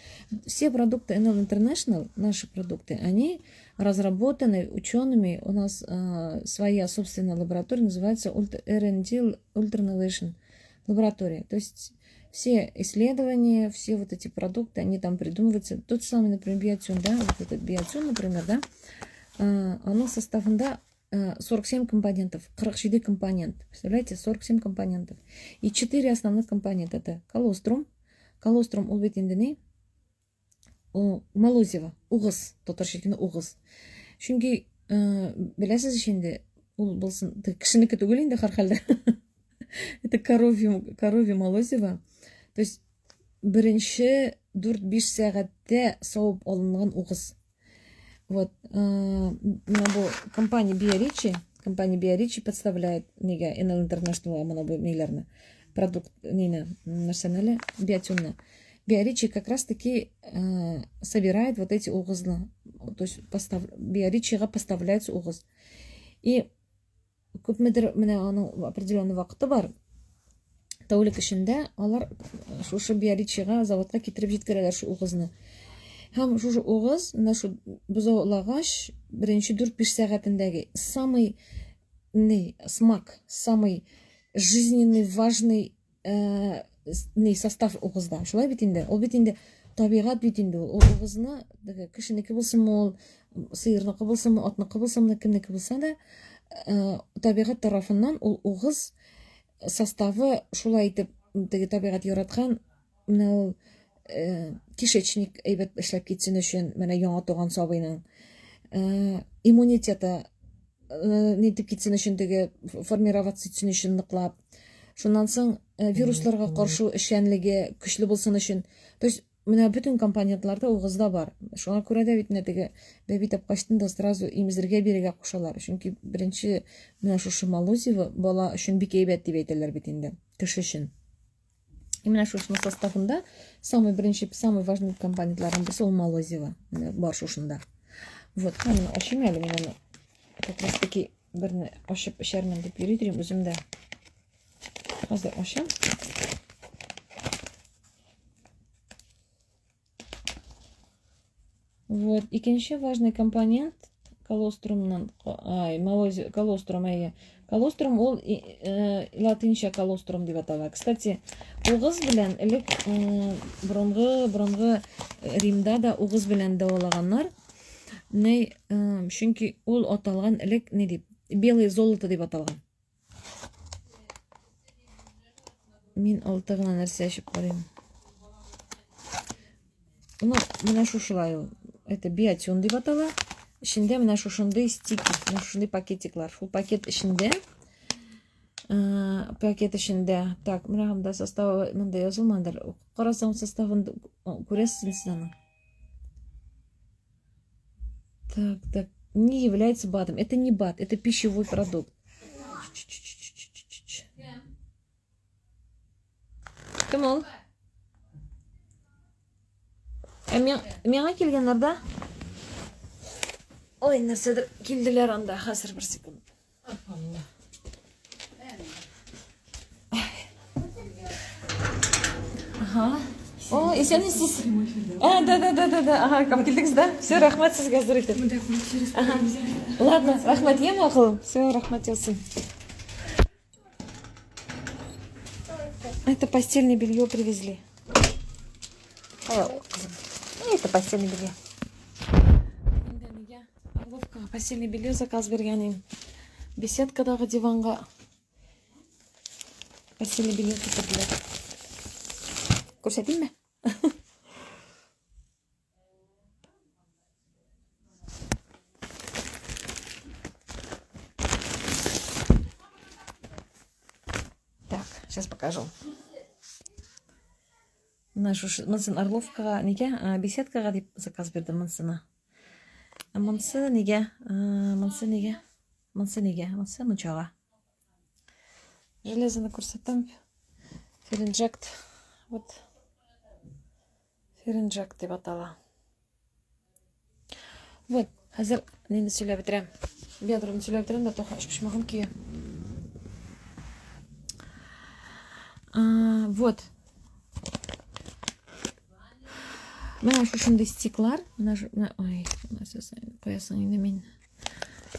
Все продукты NL International, наши продукты, они разработаны учеными. У нас своя собственная лаборатория, называется эр энд ди Ultra Innovation лаборатория. То есть все исследования, все вот эти продукты, они там придумываются. Тот самый, например, биотюн, да, вот этот биотюн, например, да, оно составында 47 компонентов, 47 компонент. Представляете, 47 компонентов. И 4 основных компонента. Это колострум. Колострум ул бит инде ни? Ул молозиво, угыз, татарча әйткәндә угыз. Чөнки беләсез ич инде, ул булсын, теге кешенеке түгел инде һәрхәлдә. Это коровье молозиво. То есть беренче дүрт-биш сәгатьтә савып алынган угыз. Вот, менә бу компания Биоричи, компания Биоричи подставляет нигә эн эл International моны бу ниләрне, продукт нины, нәрсәне әле, биотюнны. Биоричи как раз таки собирает вот эти угызны, то есть Биоричига поставляется угыз. И күпмедер менә аның определенный вакыты бар. Тәүлек эчендә алар шушы Биоричига заводка китереп җиткерәләр шу угызны. Һәм шушы угыз, менә шу бозаулагач, беренче дүрт-биш сәгатендәге самый ни, смак, самый жизненный важный ни состав угызда. Шулай бит инде. Ул бит инде Табигать бит инде ул. Ул угызны теге кешенеке булсынмы ул, сыерныкы булсынмы, атныкы булсынмы, кемнеке булса да, э, табигать тарафыннан ул угыз составы шулай итеп теге табигать яраткан менә ул э, кишечник әйбәт эшләп китсен өчен менә яңа туган сабыйның э, иммунитеты э, нитеп китсен өчен теге формироваться итсен өчен ныклап шуннан соң э, вирусларга каршы эшчәнлеге көчле булсын өчен то есть менә бөтен компонентлар да угызда бар шуңа күрә дә бит менә теге бәби тапкачтын да сразу имезергә бирергә кушалар чөнки беренче менә шушы молозиво бала өчен бик әйбәт дип әйтәләр бит инде кеше өчен И менә шушының составында самый беренче, самый важный компонентларның берсе ул молозиво. Менә бар шушында. Вот, һәм менә ачыйм әле мин аны. Как раз таки берне ачып эчәрмен дип йөри дим үзем дә. Хәзер ачам. Вот, икенче важный компонент колострумнан, ай, молози, колострум, әйе. Колострум ул э, латинча колострум дип атала. Кстати, угыз белән элек э, борынгы борынгы Римда да угыз белән дәвалаганнар. Ни, э, чөнки ул аталган элек ни дип? Белое золото дип аталган. Мин алты гына нәрсә эчеп карыйм. Ну, менә шушылай ул. Это биотюн дип атала. Эчендә менә шушындый стики, менә шушындый пакетиклар. Шул пакет эчендә э, пакет эчендә. Так, менә монда составы монда язылмадыр. Карасаң составын күрәсез сез аны. Так, так. Не является БАДом. Это не БАД, это пищевой продукт. Кем ул? Ә миңа килгәннәр да? Ой, нәрсәдер килделәр анда. Хәзер бер секунд. Ага. О, исәнмесез. А, да, да, да, да, да. Ага, кам килдегез, да? Все, рәхмәт сезгә зур итеп. Ага. Ладно, рәхмәт, ем акылым. Все, рәхмәт яусын. Это постельное белье привезли. Это постельное белье. Орловкага постельное белье заказ биргән идем. Беседкадагы диванга постельное белье китерделәр. Күрсәтимме? Так, сейчас покажу. Менә шушы монысын Орловкага нигә? Беседкага дип заказ бирдем монысына. Ә монысы нигә? Монысы нигә? Монысы нигә? Монысы мунчага. Железоны күрсәтәм. Феринжект. Вот. Феринжект дип атала. Вот, хәзер нинди сөйләп бетерәм. Бедрымны сөйләп бетерәм дә тоха өчпочмагым көя. Вот. Менә шушындый стиклар, менә менә ой, нәрсә куясың инде мин.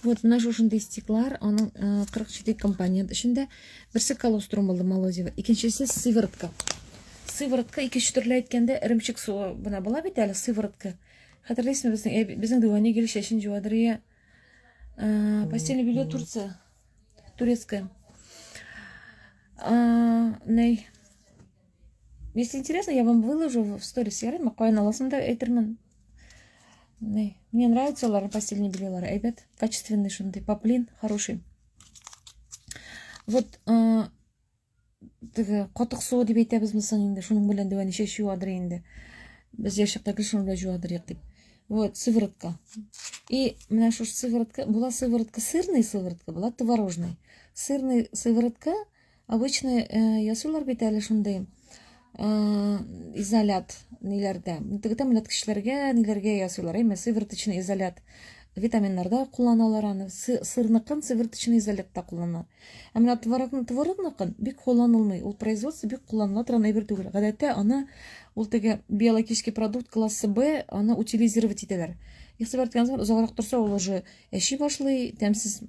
Вот менә шушындый стиклар, аның 47 компонент эчендә. Берсе колострум булды молозиво, икенчесе сыворотка. Сыворотка икенче төрле әйткәндә эремчек суы менә була бит әле сыворотка. Хәтерлисезме безнең әби, безнең дивани гел чәчен җуадыр я. Постельное белье Турция. Турецкая. Ней. Если интересно, я вам выложу в сторис ярыймы? Каян аласың да әйтермен. Ней. Мне нравится алар постельное бельелары. Әйбәт, качественный шундый, поплин хороший. Вот теге катык суы дип әйтәбезме соң инде шуның белән дә ничә җуадыр инде без яшь чакта гел шуның белән җуадыр идек дип вот сыворотка и менә шушы сыворотка була сыворотка сырный сыворотка була творожный сырный сыворотка обычно э, ясыйлар бит әле шундый э, изолят ниләрдә теге тәмләткечләргә ниләргә ясыйлар әйме сывороточный изолят витаминнарда кулланалар аны сырныкын сывороточный изолятта кулланалар Ә менә творогны, творогныкын бик кулланылмый. Ул производство бик кулланыла торган әйбер түгел. Гадәттә аны ул теге биологический продукт классы Б, аны утилизировать итәләр. Игътибар иткәнегез бар, озаграк торса ул уже әчи башлый, тәмсез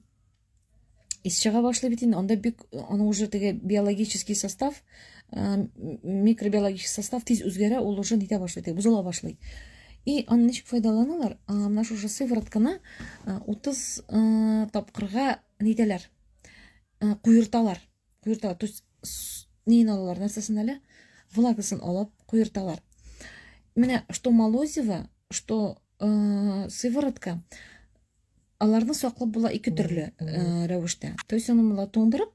ис чыга башлый бит инде. Анда бик аның уже теге биологический состав Микробиологический состав тиз үзгәрә, ул уже нитә башлый, теге бозыла башлый. И аны ничек файдаланалар? Менә шушы сыворотканы 30 тапкырга нитәләр, куерталар. Куерталар, то есть неен алалар, нәрсәсен әле? Влагасын алып куерталар. Менә что молозиво, что сыворотка, аларны саклап була ике төрле рәвештә. То есть аны була туңдырып,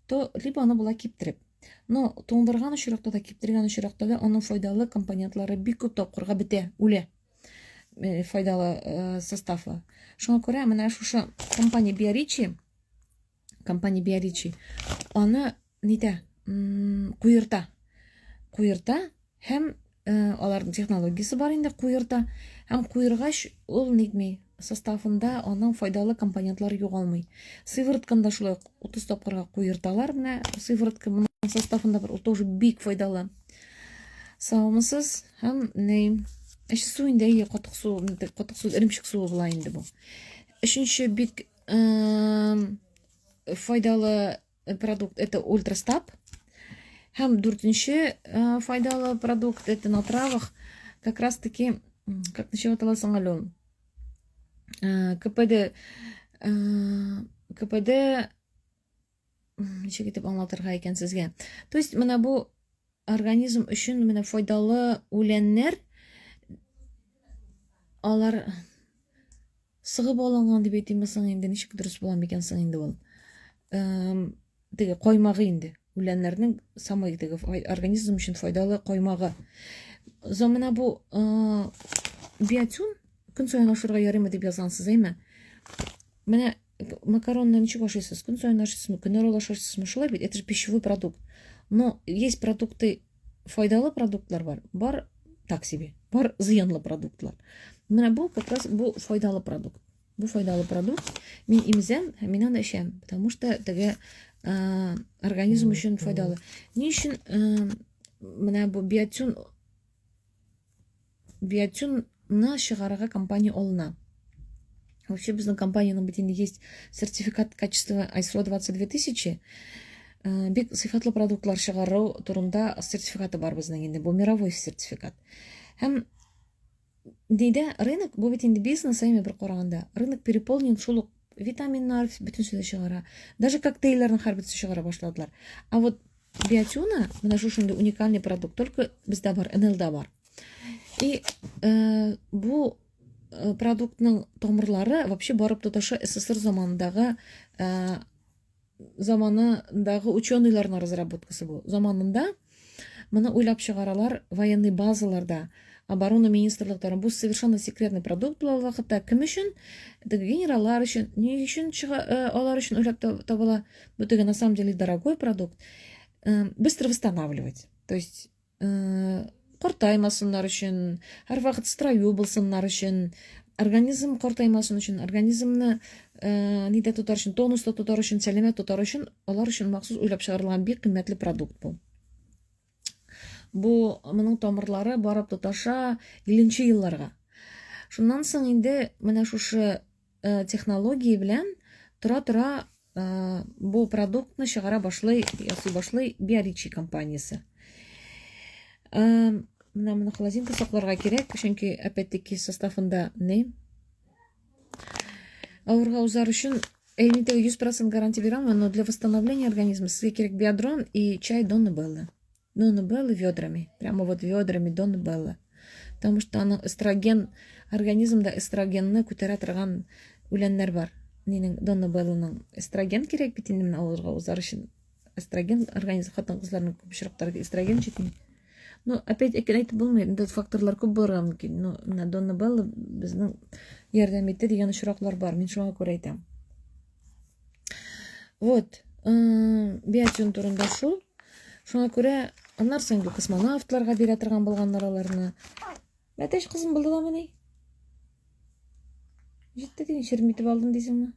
то либо аны була киптереп. Но туңдырган очракта да, киптергән очракта да аның файдалы компонентлары бик күп тапкырга бетә, үлә. Файдалы составы. Шуңа күрә менә шушы компания Биоричи, компания Биоричи аны нитә, куерта. Куерта һәм аларның технологиясе бар инде куерта. Һәм куергач ул нитми, составында аның файдалы компонентлары югалмый. Сыворотканы да шулай ук 30 тапкырга куерталар. Менә сыворотка моның составында бар, ул тоже бик файдалы. Саумысыз һәм ни, әче су инде, әйе, катык су, катык су, эремчек суы була инде бу. Өченче бик файдалы продукт это ультрастап. Һәм дүртенче файдалы продукт это на травах как раз таки, как ничего атала соң әле ул? КПД, КПД ничек итеп аңлатырга икән сезгә? То есть менә бу организм өчен менә файдалы үләннәр, алар сыгып алынган дип әйтимме соң инде, ничек дөрес була микән соң инде ул? Теге каймагы инде, үләннәрнең самый теге организм өчен файдалы каймагы. Менә бу биотюн көн саен ашарга ярыймы дип язгансыз, әйме? Менә макаронны ничек ашыйсыз? Көн саен ашыйсызмы, көн аралаш ашыйсызмы? Шулай бит, это же пищевой продукт. Но есть продукты, файдалы продуктлар бар, бар так себе, бар зыянлы продуктлар. Менә бу как раз бу файдалы продукт. Бу файдалы продукт. Мин имзәм һәм мин аны эчәм, потому что теге организм өчен файдалы. Ни өчен менә бу биотюн, биотюнны чыгарырга компания алына? Вообще безнең компаниянең бит инде есть сертификат качества ISO 22000. Бик сыйфатлы продуктлар чыгару турында сертификаты бар безнең инде. Бу мировой сертификат. Һәм нидә рынок, бу бит инде бизнес, әйме бер караганда. Рынок переполнен шул ук витаминнар, бөтенесе дә чыгара. Даже коктейльләрнең һәрберсе чыгара башладылар. А вот биотюна, менә шушындый уникальный продукт, только бездә бар, НЛда бар. И бу продуктның тамырлары вообще барып тоташа СССР заманындагы ученыйларның разработкасы бу. Заманында моны уйлап чыгаралар военный базаларда, оборона министрлыктары. Бу совершенно секретный продукт була ул вакытта. Кем өчен? Теге генераллар өчен. Ни өчен алар өчен уйлап табыла? Бу теге на самом деле дорогой продукт. Быстро восстанавливать. То есть картаймасыннар өчен, һәрвакыт строю булсыннар өчен, организм картаймасын өчен, организмны нидә тотар өчен, тонуста тотар өчен, сәламәт тотар өчен, алар өчен махсус уйлап чыгарылган бик кыйммәтле продукт бу. Бу моның тамырлары барып тоташа 50 елларга. Шуннан соң инде менә шушы технология белән тора-тора бу продуктны чыгара башлый, ясый башлый Биоричи компаниясе. Менә моны холодильникта сакларга кирәк, чөнки опять-таки составында не авырга узар өчен мин теге 100% гарантия бирәм, но для восстановления организма сезгә кирәк биодрон и чай Донна Белла. Донна Белла ведрами, прямо вот ведрами Донна Белла. Потому что аның эстроген, организмда эстрогенны күтәрә торган үләннәр бар. Нинең Донна Белланың эстроген кирәк бит инде менә авырга узар өчен. Эстроген организм хатын-кызларның күп очракларда эстроген җитми. Ну, опять әйтеп әйтеп булмый, инде факторлар күп булырга мөмкин. Ну, менә Донна Белла безнең ярдәм итте дигән очраклар бар. Мин шуңа күрә әйтәм. Вот, биотюн турында шул. Шуңа күрә аннан соң инде космонавтларга бирә торган булганнар аларны. Әтәч кызым булды дамыни? Җитте дигән чермитеп алдым дисеңме?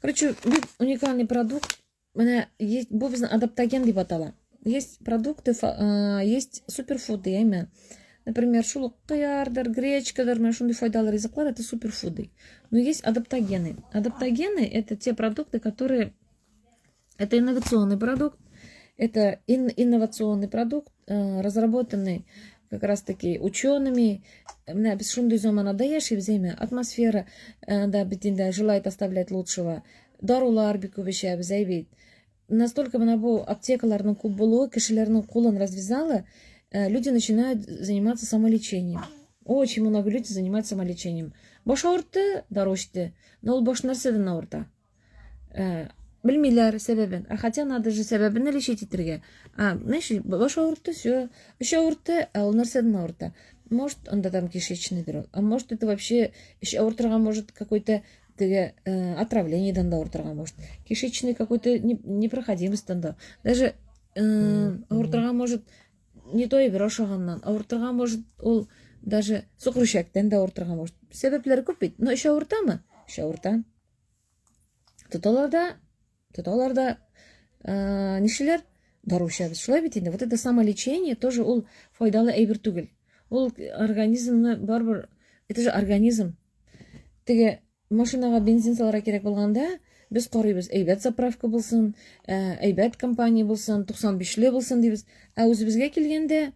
Короче, бик уникальный продукт. Менә есть, бу безнең адаптоген дип атала. Есть продукты, есть суперфуды, әйме? Например, шул ук кыярдыр, гречкадыр, менә шундый файдалы ризыклар это суперфуды. Но есть адаптогены. Адаптогены это те продукты, которые это инновационный продукт. Это инновационный продукт, разработанный как раз таки учеными. Менә без шундый заманада яшибез, әйме? Атмосфера да бит инде желает оставлять лучшего. Дарулар бик күп эчәбез, әй бит. Настолько менә бу аптекаларның күп булуы кешеләрнең кулын развязала, люди начинают заниматься самолечением. Очень много людей занимаются самолечением. Баш авыртты, дару эчте. Но ул баш нәрсәдән авырта? Белмиләр сәбәбен. А хотя надо же сәбәбен лечить итәргә. А, знаешь, баш авыртты, все. Эч авыртты, ә ул нәрсәдән авырта? Может, анда там кишечныйдыр ул. А может, это вообще эч авыртырга может какой-то теге отравлениедән дә авыртырга может. Кишечный какой-то непроходимостьтан да. Даже авыртырга может не то әйбер ашаганнан, авыртырга может ул даже сукыр эчәктән дә авыртырга может. Сәбәпләре күп бит. Но эч авыртамы? Эч авырта. Тоталар да, тоталар да, нишлиләр? Дару эчәбез. Шулай бит инде. Вот это самолечение тоже ул файдалы әйбер түгел. Ул организмны барыбер, это же организм. Теге машинага бензин салырга кирәк булганда, без карыйбыз, әйбәт заправка булсын, әйбәт компания булсын, 95-ле булсын дибез. Ә үзебезгә килгәндә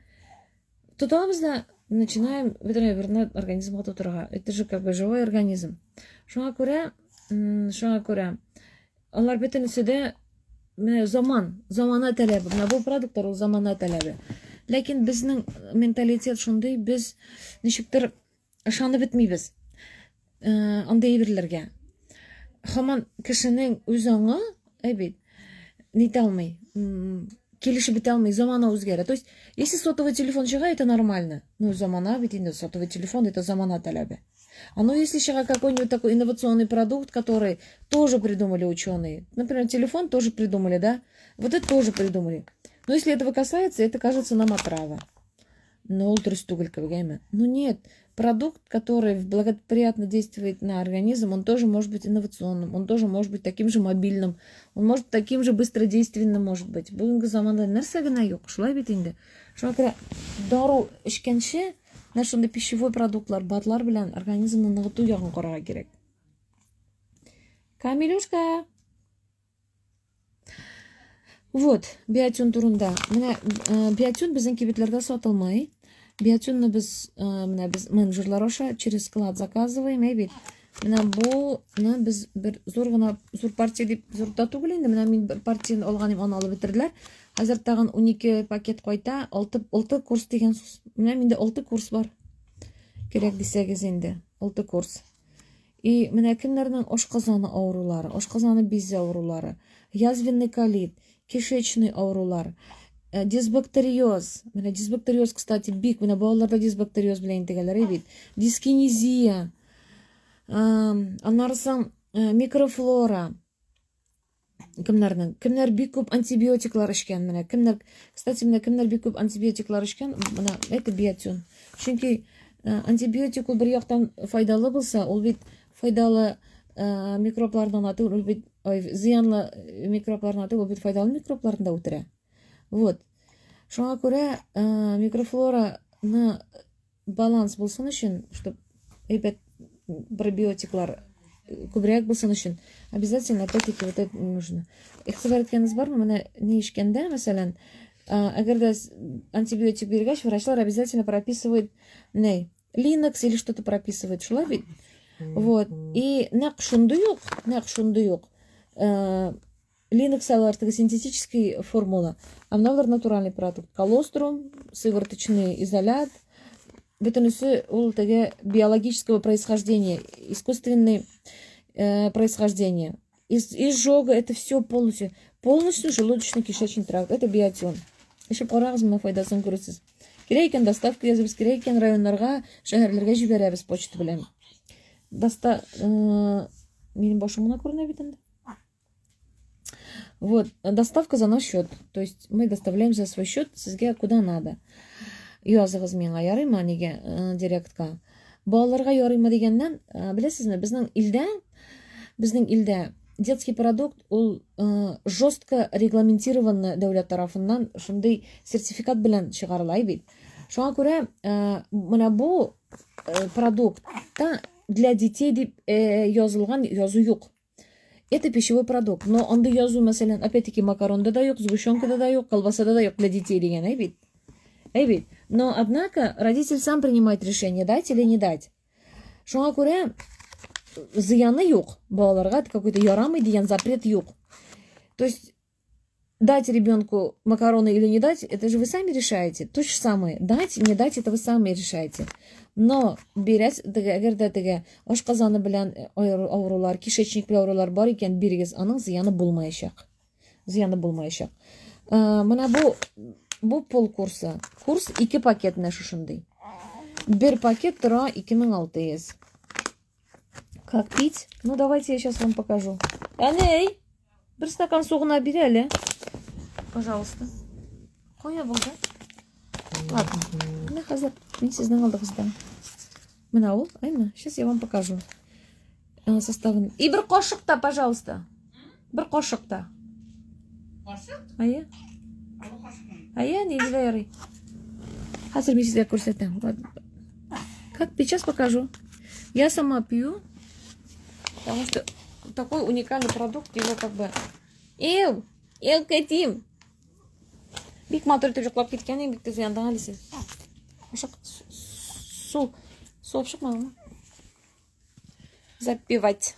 тотабыз да начинаем бөтен әйберне организмга тутырырга. Это же как бы живой организм. Шуңа күрә, шуңа күрә алар бөтенесе дә менә заман, замана таләбе. Менә бу продуктлар ул замана таләбе. Ләкин безнең менталитет шундый, без ничектер ышанып бетмибез андый әйберләргә. Һаман кешенең үз аңы, әй бит, нитә алмый, килешеп бетә алмый, замана үзгәрә. То есть, если сотовый телефон чыга, это нормально. Ну, замана бит инде, сотовый телефон это замана таләбе. А ну, если чыга какой-нибудь такой инновационный продукт, который тоже придумали ученые. Например, телефон тоже придумали, да? Вот это тоже придумали. Но если этого касается, это кажется нам отрава. Но ул дөрес түгел кебек, әйме? Ну нет, продукт, который благоприятно действует на организм, он тоже может быть инновационным, он тоже может быть таким же мобильным, он может таким же быстродейственным может быть. Бүгенге заманда нәрсә генә юк, шулай бит инде. Шуңа күрә дару эчкәнче, менә шундый пищевой продуктлар, БАДлар белән организмны ныгыту ягын карарга кирәк. Камилюшка! Вот, биотюн турында. Менә биотюн безнең кибетләрдә сатылмый. Биотюнны без менә без менеджерлар аша через склад заказываем, әй бит. Менә буны без бер зур гына зур партия дип зур да түгел инде. Менә мин бер партияне алган идем, аны алып бетерделәр. Хәзер тагын 12 пакет кайта, 6 6 курс дигән сүз. Менә миндә 6 курс бар. Кирәк дисәгез инде, 6 курс. И менә кемнәрнең ашказаны авырулары, ашказаны бизе авырулары, язвенный колит, кишечный авырулар, дисбактериоз. Менә дисбактериоз, кстати, бик менә балаларда дисбактериоз белән интегәләр бит. Дискинезия. Аннары соң микрофлора. Кемнәрнең? Кемнәр бик күп антибиотиклар эчкән менә? Кемнәр, кстати, менә кемнәр бик күп антибиотиклар эчкән? Менә это биотюн. Чөнки антибиотик ул бер яктан файдалы булса, ул бит файдалы микроблардан ату, ул бит ой, зыянлы микроблардан ату, ул бит файдалы микробларны да үтерә. Вот. Шуңа күрә микрофлораны баланс булсын өчен, чтобы әйбәт пробиотиклар күбрәк булсын өчен, обязательно опять-таки вот это нужно. Игътибар иткәнегез бармы? Менә ни эчкәндә, мәсәлән, әгәр дә антибиотик биргәч, врачлар обязательно прописывают не Linux или что-то прописывает, шулай бит? Вот. И нәкъ шундый ук, нәкъ шундый ук Linux алар теге синтетический формула, а менә болар натуральный продукт. Колострум, сывороточный изолят, бөтенесе ул теге биологического происхождения, искусственный происхождение. Изжога, это все полностью, полностью желудочно-кишечный тракт. Это биотион. Эчеп карагыз, менә файдасын күрерсез. Кирәк икән доставка язабыз, кирәк икән районнарга, шәһәрләргә җибәрәбез почта белән. Доста, минем башым гына күренә бит инде. Вот, доставка за наш счет. То есть мы доставляем за свой счет сезгә куда надо. Языгыз миңа, ярыймы, нигә, директка. Балаларга ярыймы дигәннән, беләсезме, безнең илдә детский продукт ул жестко регламентированный дәүләт тарафыннан шундый сертификат белән чыгарыла бит. Шуңа күрә, менә бу продуктта для детей дип язылган язу юк. Это пищевой продукт. Но анда язу, мәсәлән, опять-таки макаронда да юк, сгущенкада да юк, колбасада да юк для детей дигән, әй бит. Әй бит. Но, однако, родитель сам принимает решение, дать или не дать. Шуңа күрә зыяны юк балаларга, какой-то ярамый дигән запрет юк. То есть дать ребенку макароны или не дать, это же вы сами решаете. То же самое. Дать, не дать, это вы сами решаете. Но бирәс, әгәр дә теге ашказаны белән авырулар, кишечник белән авырулар бар икән, бирегез, аның зыяны булмаячак. Зыяны булмаячак. Менә бу пол курсы. Курс 2 пакет менә шушындый. Бер пакет тора 2600. Как пить? Ну, давайте я сейчас вам покажу. Әней, бер стакан су гына бир әле. Пожалуйста. Кая булды? Ладно. Менә хәзер мин сезнең алдыгызда. Менә ул, әйме? Сейчас я вам покажу. Составын. И бер кашык та, пожалуйста. Бер кашык та. Кашык? Әйе. Әйе, ни дә ярый. Хәзер мин сезгә күрсәтәм. Ладно. Как сейчас покажу. Я сама пью, потому что такой уникальный продукт, его как бы... Эл! Эл, Катим! Бик матур итеп йоклап киткән идем, бик тиз уяндың әле син. Ашык, су, су алып чыкмадыңмы? Запивать.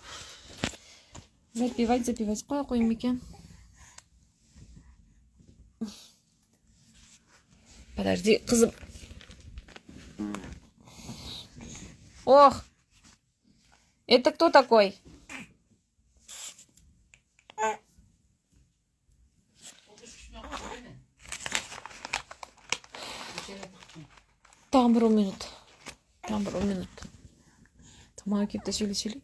Запивать, запивать. Кая куйыйм микән? Подожди, кызым. Ох! Это кто такой? Тагын бер ун минут. Тагын бер ун минут. Тамагы кипте сөйли-сөйли.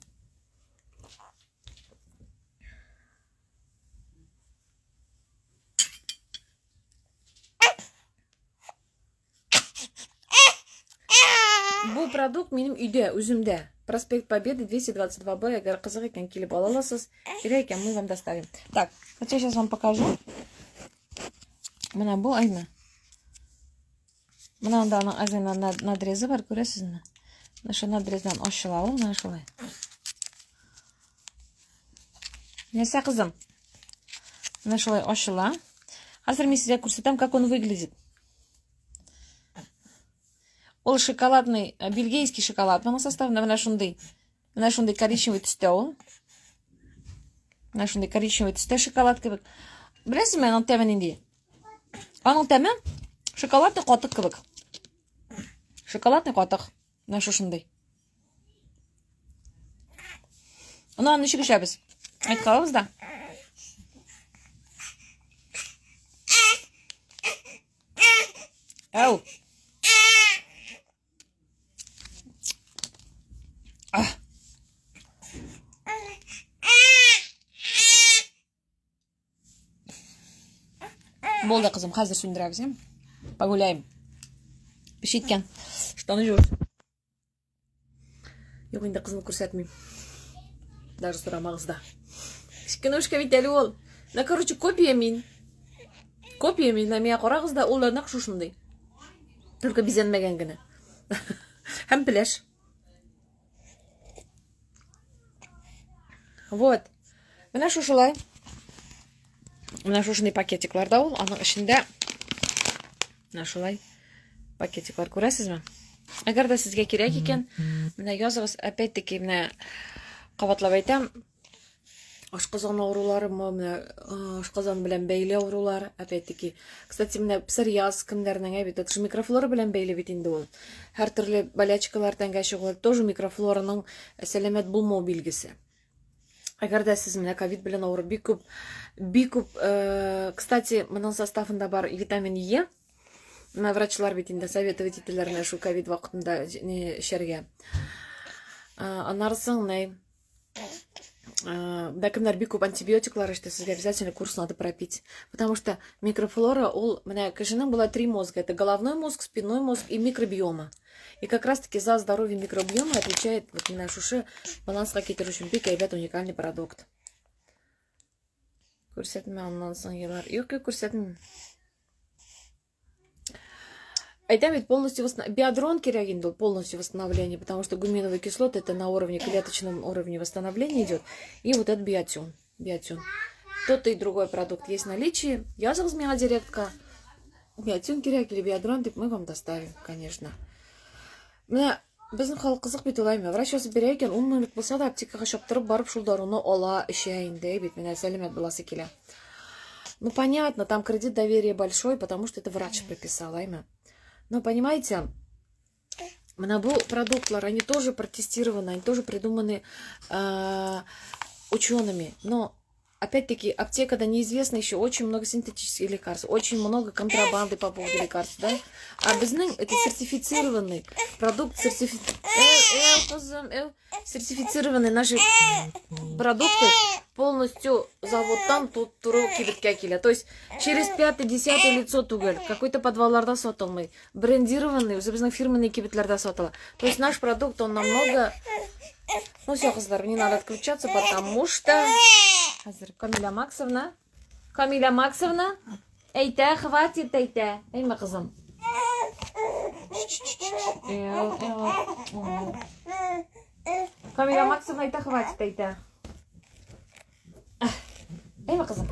Бу продукт минем өйдә, үземдә. Проспект Победы 222Б, әгәр кызык икән, килеп ала аласыз. Кирәк икән, мы вам доставим. Так, вот я сейчас вам покажу. Менә бу әйме. Менә анда аның әзгенә надрезы бар, күрәсезме? Менә шул надрездан ачыла ул, менә шулай. Нәрсә, кызым? Менә шулай ачыла. Хәзер мин сезгә күрсәтәм, как он выглядит. Ул шоколадный, бельгийский шоколад моның составында менә шундый. Менә шундый коричневый төстә ул. Менә шундый коричневый төстә шоколад кебек. Беләсезме, аның тәме нинди? Аның тәме шоколадный катык кебек. Шоколадный катык. Менә шушындый. Аны ничек эчәбез? Әйт калабыз да. Әу. Ах. Булды, кызым, хәзер сүндерәбез, яме? Погуляем. Пешиткән. Штаны җур. Юк, инде кызны күрсәтмим. Даже сорамагыз да. Кечкенәшкә бит әле ул. Менә, короче, копия мин. Копия мин. Менә миңа карагыз да, ул да нәкъ шушындый. Только бизәнмәгән генә. Һәм пеләш. Вот. Менә шушылай. Менә шушындый пакетиклар да ул. Аның эчендә менә шулай пакетиклар күрәсезме? Әгәр дә сезгә кирәк икән, менә языгыз, опять-таки, менә кабатлап әйтәм, ашказан авырулары, менә ашказан белән бәйле авырулар, опять-таки. Кстати, менә псориаз кемнәрнең, ә бит, это же микрофлора белән бәйле бит инде ул. Һәртөрле болячкалар тәнгә чыгу, тоже микрофлораның сәламәт булмау билгесе. Әгәр дә сез менә ковид белән авырып бик күп, бик күп, кстати, моның составында бар витамин Е. Менә врачлар бит инде советовать итәләр менә шул ковид вакытында эчәргә. Аннары соң, менә да кемнәр бик күп антибиотиклар эчте, сезгә обязательно курс надо пропить. Потому что микрофлора ул, менә кешенең була три мозга. Это головной мозг, спинной мозг и микробиома. И как раз-таки за здоровье микробиома отвечает вот менә шушы баланска китерү өчен бик әйбәт уникальный продукт. Күрсәтмә аннан соң елар. Юк, юк, күрсәтмим. Әйтәм бит, полностью биодрон кирәк инде ул, полностью восстановление, потому что гуминовые кислоты это на уровне клеточном уровне восстановления идет. И вот этот биотюн. Биотюн. Тот и другой продукт есть в наличии. Языгыз миңа директка. Биотюн кирәк или биодрон дип мы вам доставим, конечно. Менә безнең халык кызык бит ул, әйме. Врач язып бирә икән, 10 меңлек булса да аптекага чаптырып барып шул даруны ала, эчә инде, бит менә сәламәт буласы килә. Ну, понятно, там кредит доверия большой, потому что это врач прописал, әйме. Но, понимаете, менә бу продуктлар, они тоже протестированы, они тоже придуманы учеными. Но, опять-таки, аптекада неизвестно еще очень много синтетических лекарств, очень много контрабанды по поводу лекарств, да? А безнең это сертифицированный продукт, кызым, сертифицированный наши продукты полностью заводтан тут туры кибеткә килә. То есть через пятый, десятый лицо түгел, какой-то подвалларда сатылмый. Брендированный, үзебезнең фирменный кибетләрдә сатыла. То есть наш продукт, он намного. Ну все, кызлар, мне надо отключаться, потому что. Хәзер Камиля Максовна. Камиля Максовна. Әйтә, хватит, әйтә. Әйме, кызым. Эу, эу. Камиля Максовна, әйтә, хватит, әйтә. Әйме, кызым.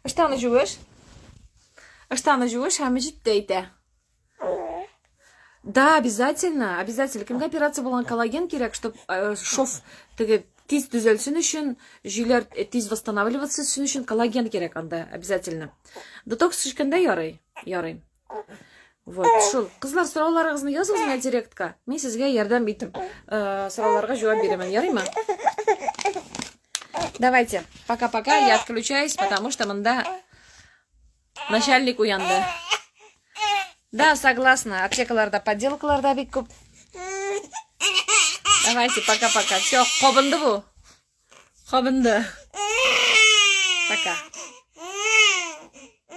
Ыштаны җуыш. Ыштаны җуыш һәм җитте әйтә. Да, обязательно, обязательно. Кемгә операция булган коллаген кирәк, чтобы шов теге тиз төзәлсен өчен, җөйләр тиз восстанавливаться итсен өчен коллаген кирәк анда, обязательно. Детокс эчкәндә ярый, ярый. Вот, шул. Кызлар, сорауларыгызны языгыз миңа директка. Мин сезгә ярдәм итеп, сорауларга җавап бирәмен, ярыймы? Давайте, пока-пока, я отключаюсь, потому что монда начальник уянды. Да, согласна, аптекаларда подделкалар да бик күп. Давайте, пока-пока. Все, кабынды бу. Кабынды. Пока.